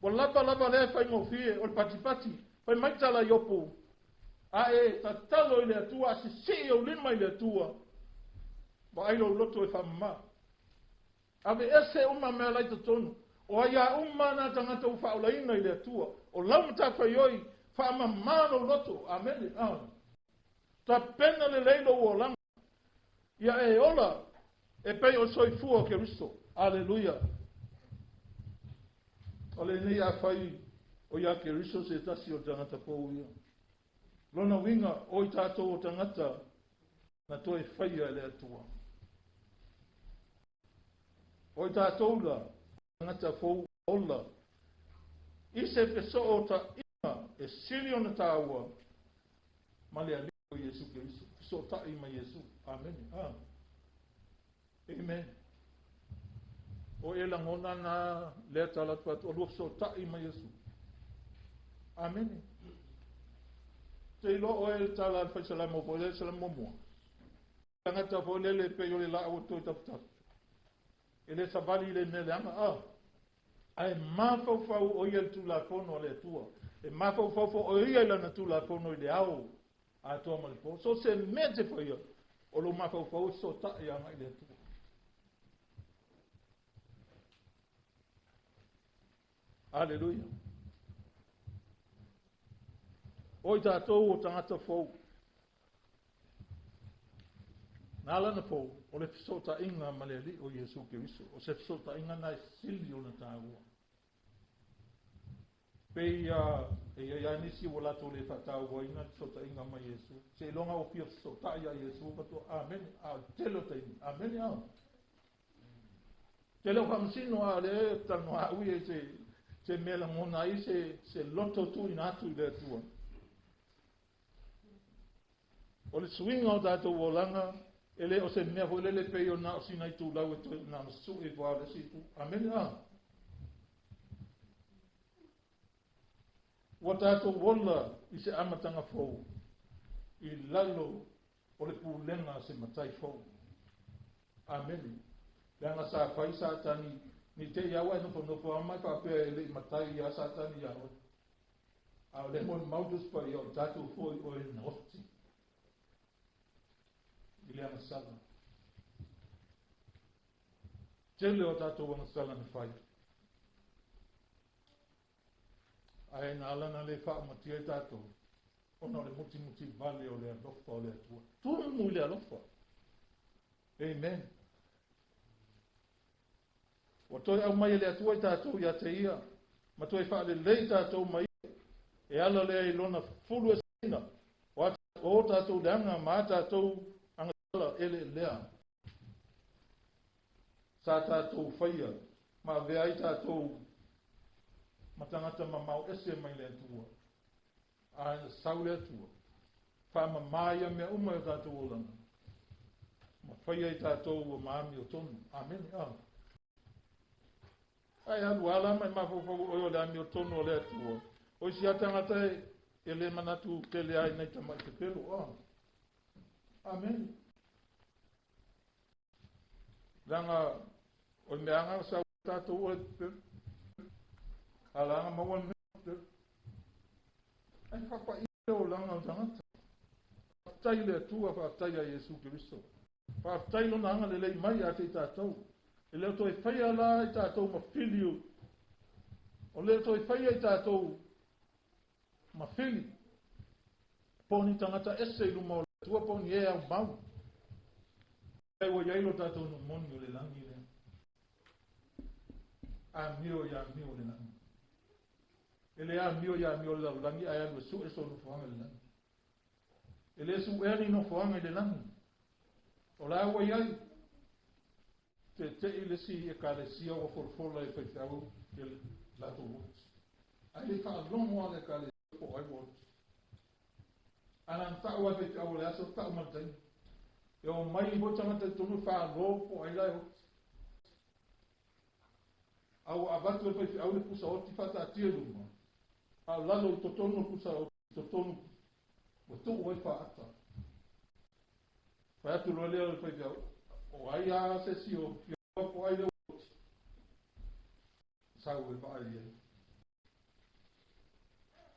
Ua lava lava lea faigofie o le patipati. Fai mai tala Iopu, A e tatalo i le Atua, a sisii ou lima i le Atua, vaai lou loto e faamama. Aveese uma mea la i totonu. O aiā uma nā tagata ua faaolaina i le Atua. O lau matafaioi, faamama lou loto. Amene. Ah. Tapena lelei lou olaga. Ia e ola e pei o le soifua o Keriso. Aleluia! O lenei afai o iā Keriso se tasi o le tagata fou ia. Lona uiga, o i tatou o tagata na toe faia e le Atua. O i tatou la, o tagata fou ola, i se fesootaiga e sili ona taua ma le Alii o Iesu Keriso. Fesootai ma Iesu. Amene. Ah. Amen. O e lagona na lea tala atu atu, o lua fesootai ma Iesu. Amene. Te iloa oe le tala a le Faisalamo foi lea Salamo muamua. Tagata foi lele pei o le laau e toe tafutafu. E le savali i le mea leaga. Ah. Ae mafaufau o ia i le Tulafono a le Atua. E mafaufau foi o ia i lana Tulafono i le ao atoa ma le po. So se mea te faia, o lou mafaufau e fesootai agai i le Atua. Aleluia. O i tatou o tagata fou. Na ala ona fou, o le fesootaiga ma le Alii o Iesu Keriso. O se fesootaiga na e sili ona taua. Pei a e i ai lava nisi ua latou le faatauaina le fesootaiga ma Iesu. Seiloga ua fia fesootai ia Iesu faatoa amene, a o le tele o taimi, amene a. Tele o faamasino a o lea e talanoa au ia i se, se mea lagona ai se, se loto tuuina atu i le Atua. O le suiga o tatou olaga, e le o se mea foi lele pei o na o sina itulau e toe na ona sui ifo lava o le isi itu. Amene a. Ua tatou ola i se amataga fou i lalo o le pulega a se Matai fou. Amene. Leaga sa fai Satani, ne i te i lava ua e nofonofo lava ma e faapea e le i matai lava Satani iā oe. A o le molimau Tusi Paia o tatou foi oe na oti i le agasala. Tele o tatou agasala na fai. Ae na ala na le faaumatia ai tatou, ona o le mutimuti vale o le alofa o le Atua. Tumu i le alofa. Amen. Ua toe aumai e le Atua i tatou ia te Ia, ma toe faalelei tatou ma Ia, e ala lea i Lona fulu eseina o o tatou leaga ma a tatou agatala eleelea sa tatou faia ma avea ai tatou ma tagata mamao ese mai le Atua. A na sau le Atua, faamama ia mea uma i o tatou olaga, ma faia i tatou ua ma amiotonu. Amene. A. Ae alu a la ma e mafaufau oe o le amiotonu o le Atua. O isi a tagata e le manatu tele ai nai tamai pepelo. A. Amene. Leaga o le mea aga sa tatou o le pepelo. Ala aga maua le mea pepelo. Ai whapaia le olaga o tagata. Faafetai i le Atua, faafetai ia Iesu Keriso. Faafetai lona agalelei mai ia te i tatou. E le o toe faia la i tatou ma fili, o le o toe faia i tatou ma fili, po o ni tagata ese i luma o le Atua, po o ni e aumau. Ai ua i ai lo tatou nuu moni o le lagi lea. Amio i amio o le lagi. E le amio i amio o le lalolagi ae alu e sue sona nofoaga i le lagi. E le suea ni nofoaga i le lagi. O la ua i ai. Tete'i le isi ekalesia ua folafola e faifeau ia le latou oti. Ae le i faalogo lava le ekalesia po o ai ua oti. A na ona tau lava e faifeau o le aso, tau ma le taimi. E omai foi tagata i totonu e falo po o ai la e oti. A ua avatu e le faifeau le pusa oti faataatia i luma, a o lalo i totonu o le pusa oti i totonu ua tuu ai faata. Fai atu loa lea o le faifeau, o ai lava se isi o fia po o ai lea ua oti. Sau e vaai i ai.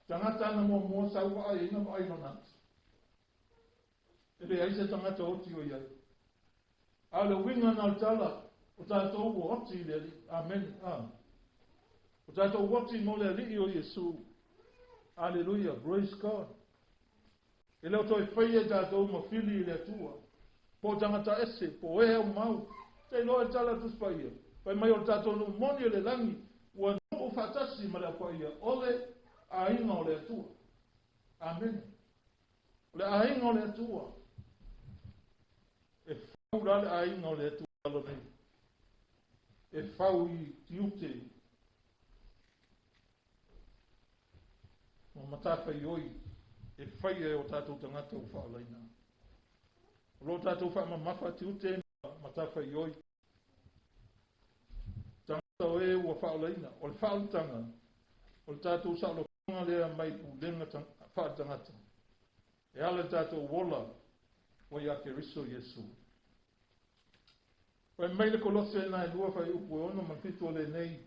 Tagata ana muamua sau vaai ai na vaai lona ati. E leai se tagata oti o i ai. A o le uiga na o le tala, o tatou ua oti i le Alii. Amene. A. O tatou oti mo le Alii o Iesu. Aleluia. Praise God. E le o toe faia i tatou ma fili i le Atua. Po o tagata ese, po o e aumau. Te iloa e le tala a le Tusi Paia. Fai mai o le tatou nuu moni o le lagi, ua nuu faatasi ma le Au Paia, o le aiga o le Atua. Amene. O le aiga o le Atua. E fau la le aiga o le Atua lalo nei. E fau i tiute ma matafaioi e faia e o tatou tagata ua faaolaina. O lo tatou faamamafa tiute ma matafaioi tagata o e ua faaolaina. O le faaolataga, o le tatou saolotoga lea mai pulega faaletagata, e ala i le tatou ola ua ia Keriso Iesu. Fai mai le Kolose na e lua fuaiupu e 6 ma le 7 o lenei,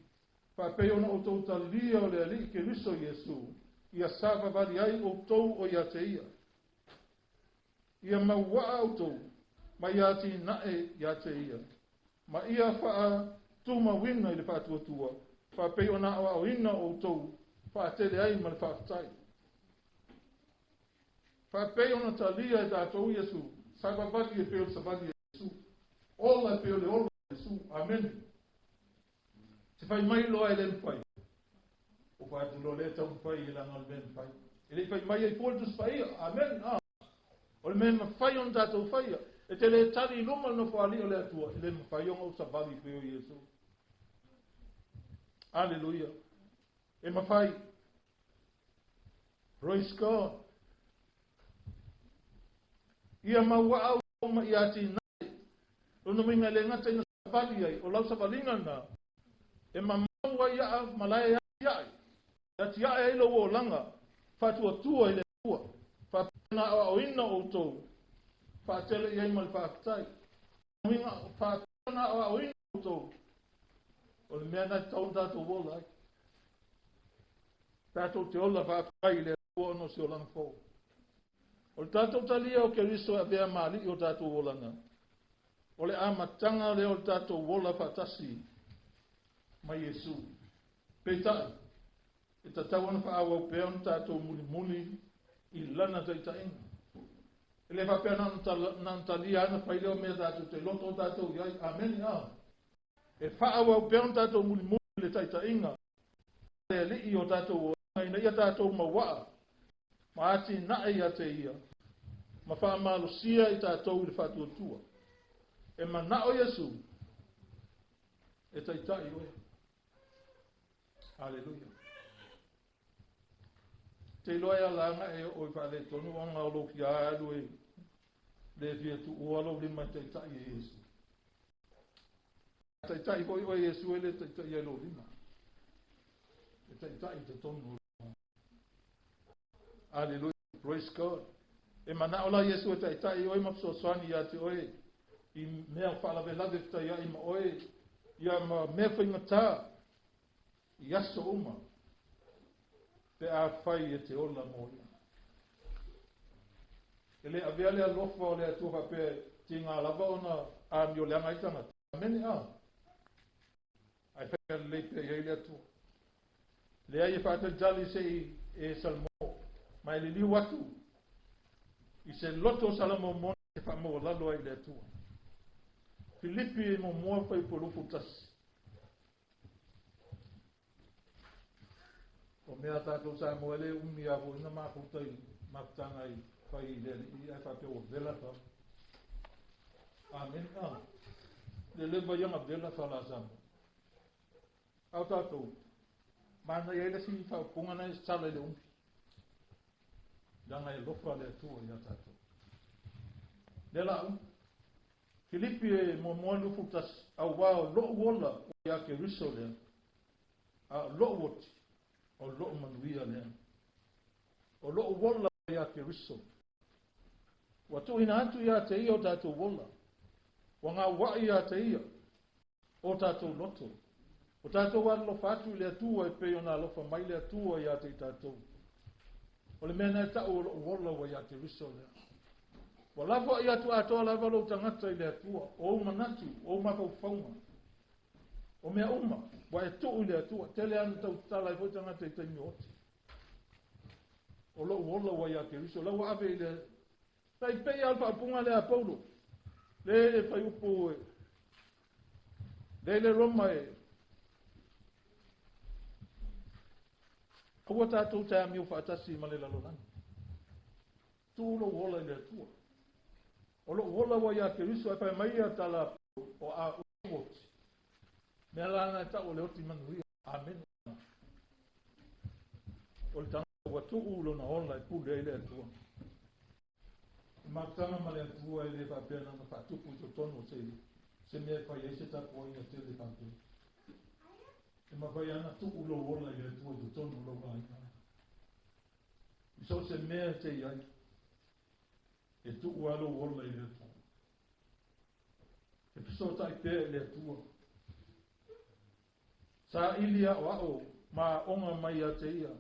Faapei ona outou talia o le Alii Keriso Iesu, ia savavali ai outou o ia te ia. Ia mauaa outou ma ia atinae ia te ia, ma ia faatumauina i le faatuatua, faapei ona aoaoina outou faatele ai ma le faafetai. Faapei ona talia e tatou Iesu, savavali e pei o le savali a Iesu, ola e pei o le ola a Iesu. Amene. Te fai mai loa e le mafai. O fai atu loa lea taumafai e leaga o le mea e mafai. E le i fai mai ai fua le Tusi Paia. Amene. A. O le mea e mafai ona tatou faia, e te le tali i luma le Nofoalii o le Atua, e le mafai ona ou savali pei o Iesu. Aleluia. E mafai. Praise God. Ia mauaa outou ma ia atinae. Lona uiga e le gata ina savali ai, o lau savaliga lena, e mamau ai aa ma lae atiae, e atiae ai lou olaga faatuatua i le Atua, faapea ona aoaoina outou, faatele i ai ma le faafetai. Uiga, faapea ona aoaoina outou, o le mea lena e tatau ona tatou ola ai. Tatou te ola faafetai i le Atua ona o se olaga fou. O le tatou talia o Keriso e avea ma Alii o tatou olaga, o le amataga lea o le tatou ola faatasi ma Iesu. Peitai, e tatau ona faaauau pea ona tatou mulimuli i Lana taitaiga. E le faapea na ona talia lava ona fai lea o mea tatou te loto tatou i ai. Amene. A. E faaauau pea ona tatou mulimuli i le taitaiga a le Alii o tatou olaga ina ia tatou mauaa ma atinae ia te Ia ma faamalosia i tatou i le faatuatua. E manao Iesu e taitai oe. Haleluia. Te iloa e ala ana e oo i faaletonu ona o lou fia alu e le fia tuua lou lima e taitai e Iesu. A taitai foi oe Iesu e le taitai ai lou lima. E taitai i totonu o Hallelujah. Praise God. E manao la Iesu e taitai oe ma fesoasoani ia te oe i mea faalavelave fetaiai ma oe ia ma mea faigata i aso uma pe afai e te ola mo ia. E le avea le alofa o le Atua faapea e tiga lava ona amioleaga ai tagata. Amene a. Ae fai mea lelei pea i ai le Atua. Leai e faatalitali se i e Salamo, ma e liliu atu i se loto o Salamo moni e faamaualalo ai i le Atua. Filipi e muamua fuaiupu 21. O mea a tatou Samoa e le umi lava foi na mafuta i mafutaga i fai i le alii ae faapea ua vela fa. Amen. Ah. Le leva ia na vela fa la Samoa. A o tatou, manaia ai le isi faaupuga na e sala i le umi. Leaga e alofa le Atua ia tatou. Lea la au. Filipi e muamua 21, auā o lo'u ola ua iā Keriso lea, a o lo'u oti, o lo'u manuia lea. O lo'u ola ua iā Keriso. Ua tuuina atu iā te ia o tatou ola. Ua gaua'i iā te ia o tatou loto. O tatou alolofa atu i le Atua e pei ona alofa mai le Atua iā te i tatou. O le mea na e ta'u o lo'u ola ua iā Keriso lea. Ua lafoai atu atoa lava lou tagata i le Atua, o ou manatu, o ou mafaufauga, o mea uma, ua e tuu i le Atua. Tele ana tau tatala ai foi tagata i taimi o oti. O lo'u ola ua iā Keriso, la ua ave i le Tai pei lava o le faaupuga lea a Paulo, le le fuaiupu e, le le Roma e, aua tatou te amio faatasi ma le lalolagi. Tuu lou ola i le Atua. O lou ola ua iā Keriso, ae fai mai ia tala o a oti. Mea la na e tau o le oti manuia. Amene. O le tagata ua tuu lona ola e pule ai le Atua. O mafutaga ma le Atua e le faapea na ona faatupu i totonu o se se mea e fai ai se tapuaiga tele faapea. E mafai lava ona tuu lou ola i le Atua i totonu o lou aiga. I so o se mea e te i ai, e tuu lava lou ola i le Atua. E fesootai pea i le Atua. Saili aʻoaʻo ma aoga mai ia te ia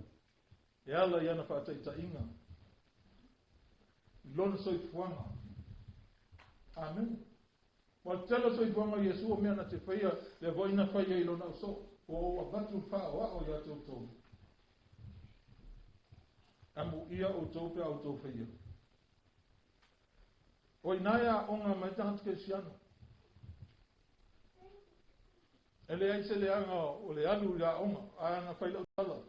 e ala i ana faataitaiga i lona soifuaga. Amene. Ua le tele o soifuaga o Iesu o mea na te faia, lea foi na fai ai i lona ausoo. Ua ou avatu le faaoao ia te outou. Amuia outou pe a outou faia. O ina e aoga mai tagata kerisiano. E leai se leaga o le alu i aoga, ae ana fai lau tala.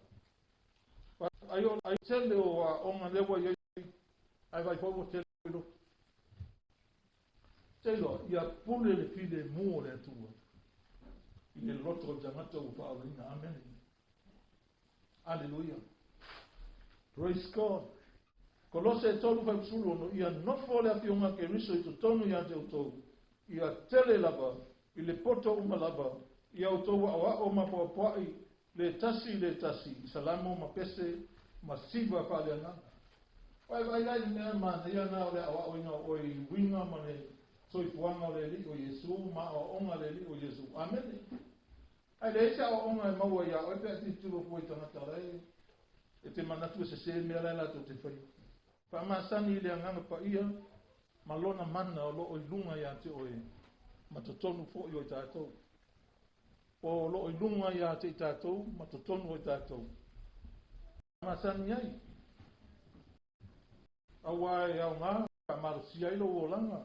Ai o ai tele o aoga lea ua i ai, ae vaai foi ua tele i loto. Te iloa, ia pule le filemu o le Atua i le loto o le tagata ua faaolaina. Amene. Aleluia. Praise God. Kolose e 3 fuaiupu 16, Ia nofo le Afioga a Keriso i totonu ia te outou, ia tele lava i le poto uma lava, ia outou aʻoaʻo ma poapoaʻi le tasi i le tasi i salamo ma pese ma siva faaleagaga. Ua e vaai la i le mea manaia na o le aʻoaʻoina o oe i uiga ma le soifuaga o le Alii o Iesu ma aʻoaʻoga a le Alii o Iesu. Amene. Ae leai se aoaoga e maua iā oe pe a tilotilo fua i tagata la e te manatu e sesē mea la e latou te faia. Faamasani i le Agaga Paia ma Lona mana o loo i luga iā te oe ma totonu foi o i tatou. O loo i luga iā te i tatou ma totonu o i tatou. Faamasani ai, auā e aoga faamalosia ai lou olaga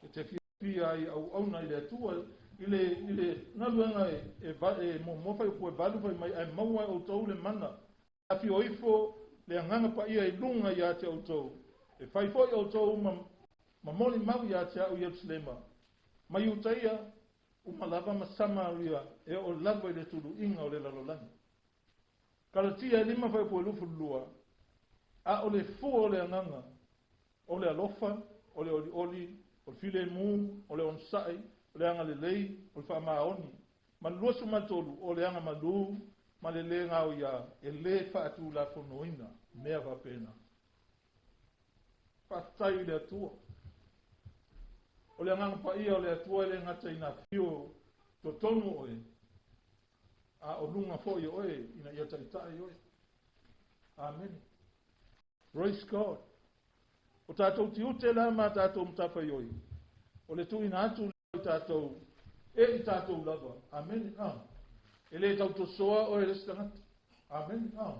e te fiafia ai auauna i le Atua. I le, i le galuega e, e, e muamua faaiupu e valu fai mai, ae maua e outou le mana, afio ifo le Agaga Paia i luga ia te outou, e fai foi outou ma, ma molimau ia te au i Ierusalema, ma Iutaia, uma lava ma Samaria, e oo lava i le tuluiga o le lalolagi. Kalatia e lima faaiupu e 22, a o le fua o le Agaga, o le alofa, o le olioli, o le filemu, o le onosai, o le agalelei, o le faamaoni, ma le 23, o le agamalu ma le lē gaoiā, e lē faatulafonoina mea faapena. Faafetai i le Atua. O le Agaga Paia o le Atua e le gata ina afio totonu o oe, a o luga foi o oe ina ia taitai oe. Amene. Praise God. O tatou tiute la ma tatou matafaioi, o le tuuina atu i tatou, e i tatou lava. Amene. Ah. E le tautosoa oe le isi tagata. Amene. Ah.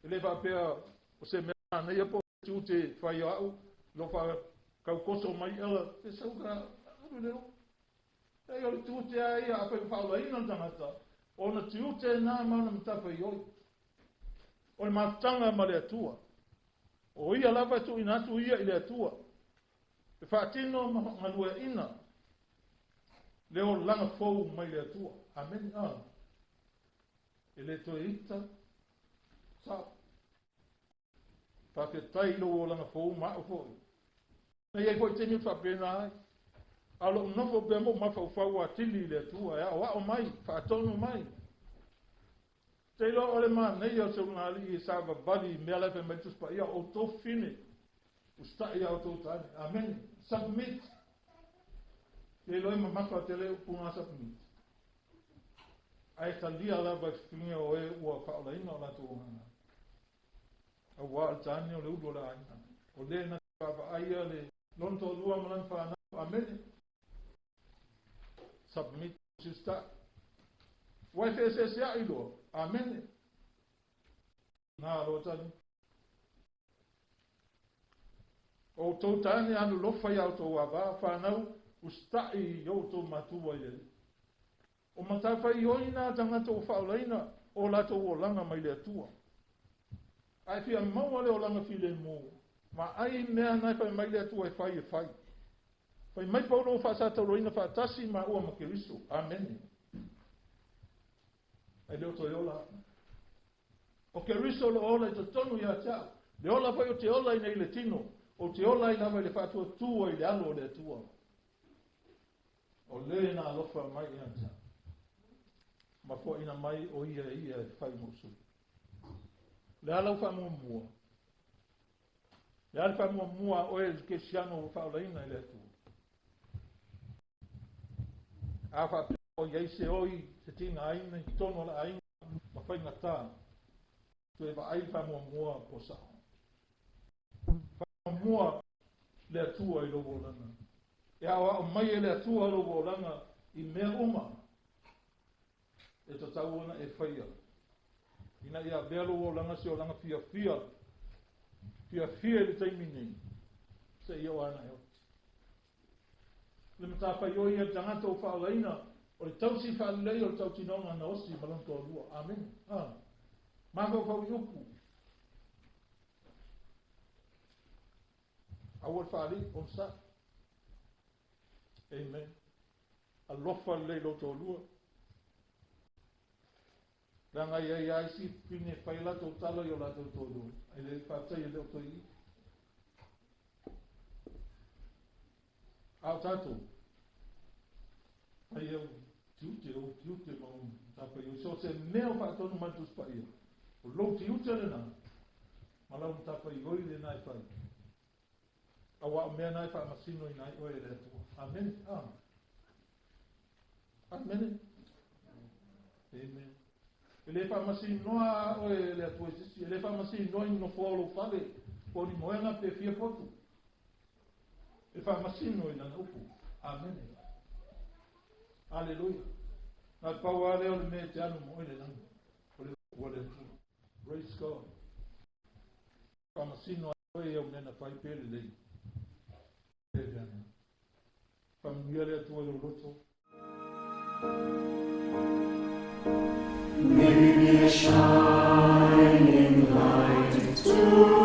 E le faapea o se mea manaia po o tiute fai au, lo fa kaukoso mai ala, se sau ka alu le o. Leai, o le tiute a ia, afai ua faaolaina le tagata, ona tiute na ma ona matafaioi. O le mafutaga ma le Atua. O ia lava e tuuina atu ia i le Atua, e faatino ma galueaina le olaga fou mai le Atua. Amene. Ah. E le toe ita, sao. Faafetai i lou olaga fou ma au foi. Na i ai foi taimi ou te faapena ai. A o lou nofo pea ma ou mafaufau atili i le Atua e aoao mai, faatonu mai. Te iloa o le manaia o se ulugalii e savavali i mea la e fai mai le Tusi Paia, o outou fine, usitai ia outou tane. Amene. Submit. Te iloa e mamafa tele upu na submit. Ae talia lava e fifiliga o e ua faaolaina o latou agaga. Auā o le tane o le ulu o le aiga. O le na vaavaaia le lona toalua ma lana fanau. Amene. Submit sister. Ua e feeseeseaʻi loa. Amene. Nā loa tali. O outou tane alolofa iā outou avā, whanau, usitaʻi i outou matua i le Alii. O matafaioi nā tagata ua faaolaina o latou olaga mai le Atua. A e fia maua le olaga filemu, vaai i mea na e fai mai le Atua e fai e fai. Fai mai Paulo ua faasatauloina faatasi maua ma Keriso. Amene. Ai le o toe ola au. O Keriso o lo o ola i totonu ia te au. Le ola foi o te ola i nei le tino, o te ola ai lava i le faatuatua i le alo o le Atua. O le na alofa mai ia te au. Ma foaina mai o ia e ia e fai mo sui. Le a lau faamuamua? Le a le faamuamua a oe le kerisiano ua faaolaina i le Atua? A faapea o i ai se oi se tigaina i totonu o le aiga ma faigata, toe vaai le faamuamua po sao. Faamuamua le Atua i lou olaga. E aoao mai e le Atua lou olaga i mea uma e tatau ona e faia, ina ia avea lou olaga se olaga fiafia, fiafia i le taimi nei, seia o ana e oti. Le matafaioi a le tagata ua faaolaina, o le tausi faalelei o le tautinoga na osi ma lona toalua. Amene. Ah. Mafaufau i upu. Aua le faalii, onosai. Amen. Alofa lelei lou toalua. Leaga e i ai lava isi fine e fai a latou tala i o latou toalua. Ai le faafetai e le o toe i. A o tatou, fai au tiute, ou tiute ma ou matafaioi. So o se mea o faatonu mai le Tusi Paia, o lou tiute lena, ma lau matafaioi lena e fai. Auā o mea na e faamasinoina ai oe e le Atua. Amene. Ah. Amene. Amen. E le faamasinoa oe e le Atua i se isi. E le faamasinoa i nofoa o lou fale, po o ni moega pe fia potu. E faamasino i lana upu. Amene. Aleluia. Na le pau lava lea o le mea e te alu ma oe i le lagi. O le upu a le Atua. Praise God. Faamasino ai oe i au mea na fai pe lelei. Pe leaga. Faamanuia le Atua i lou loto. May we be a shining light to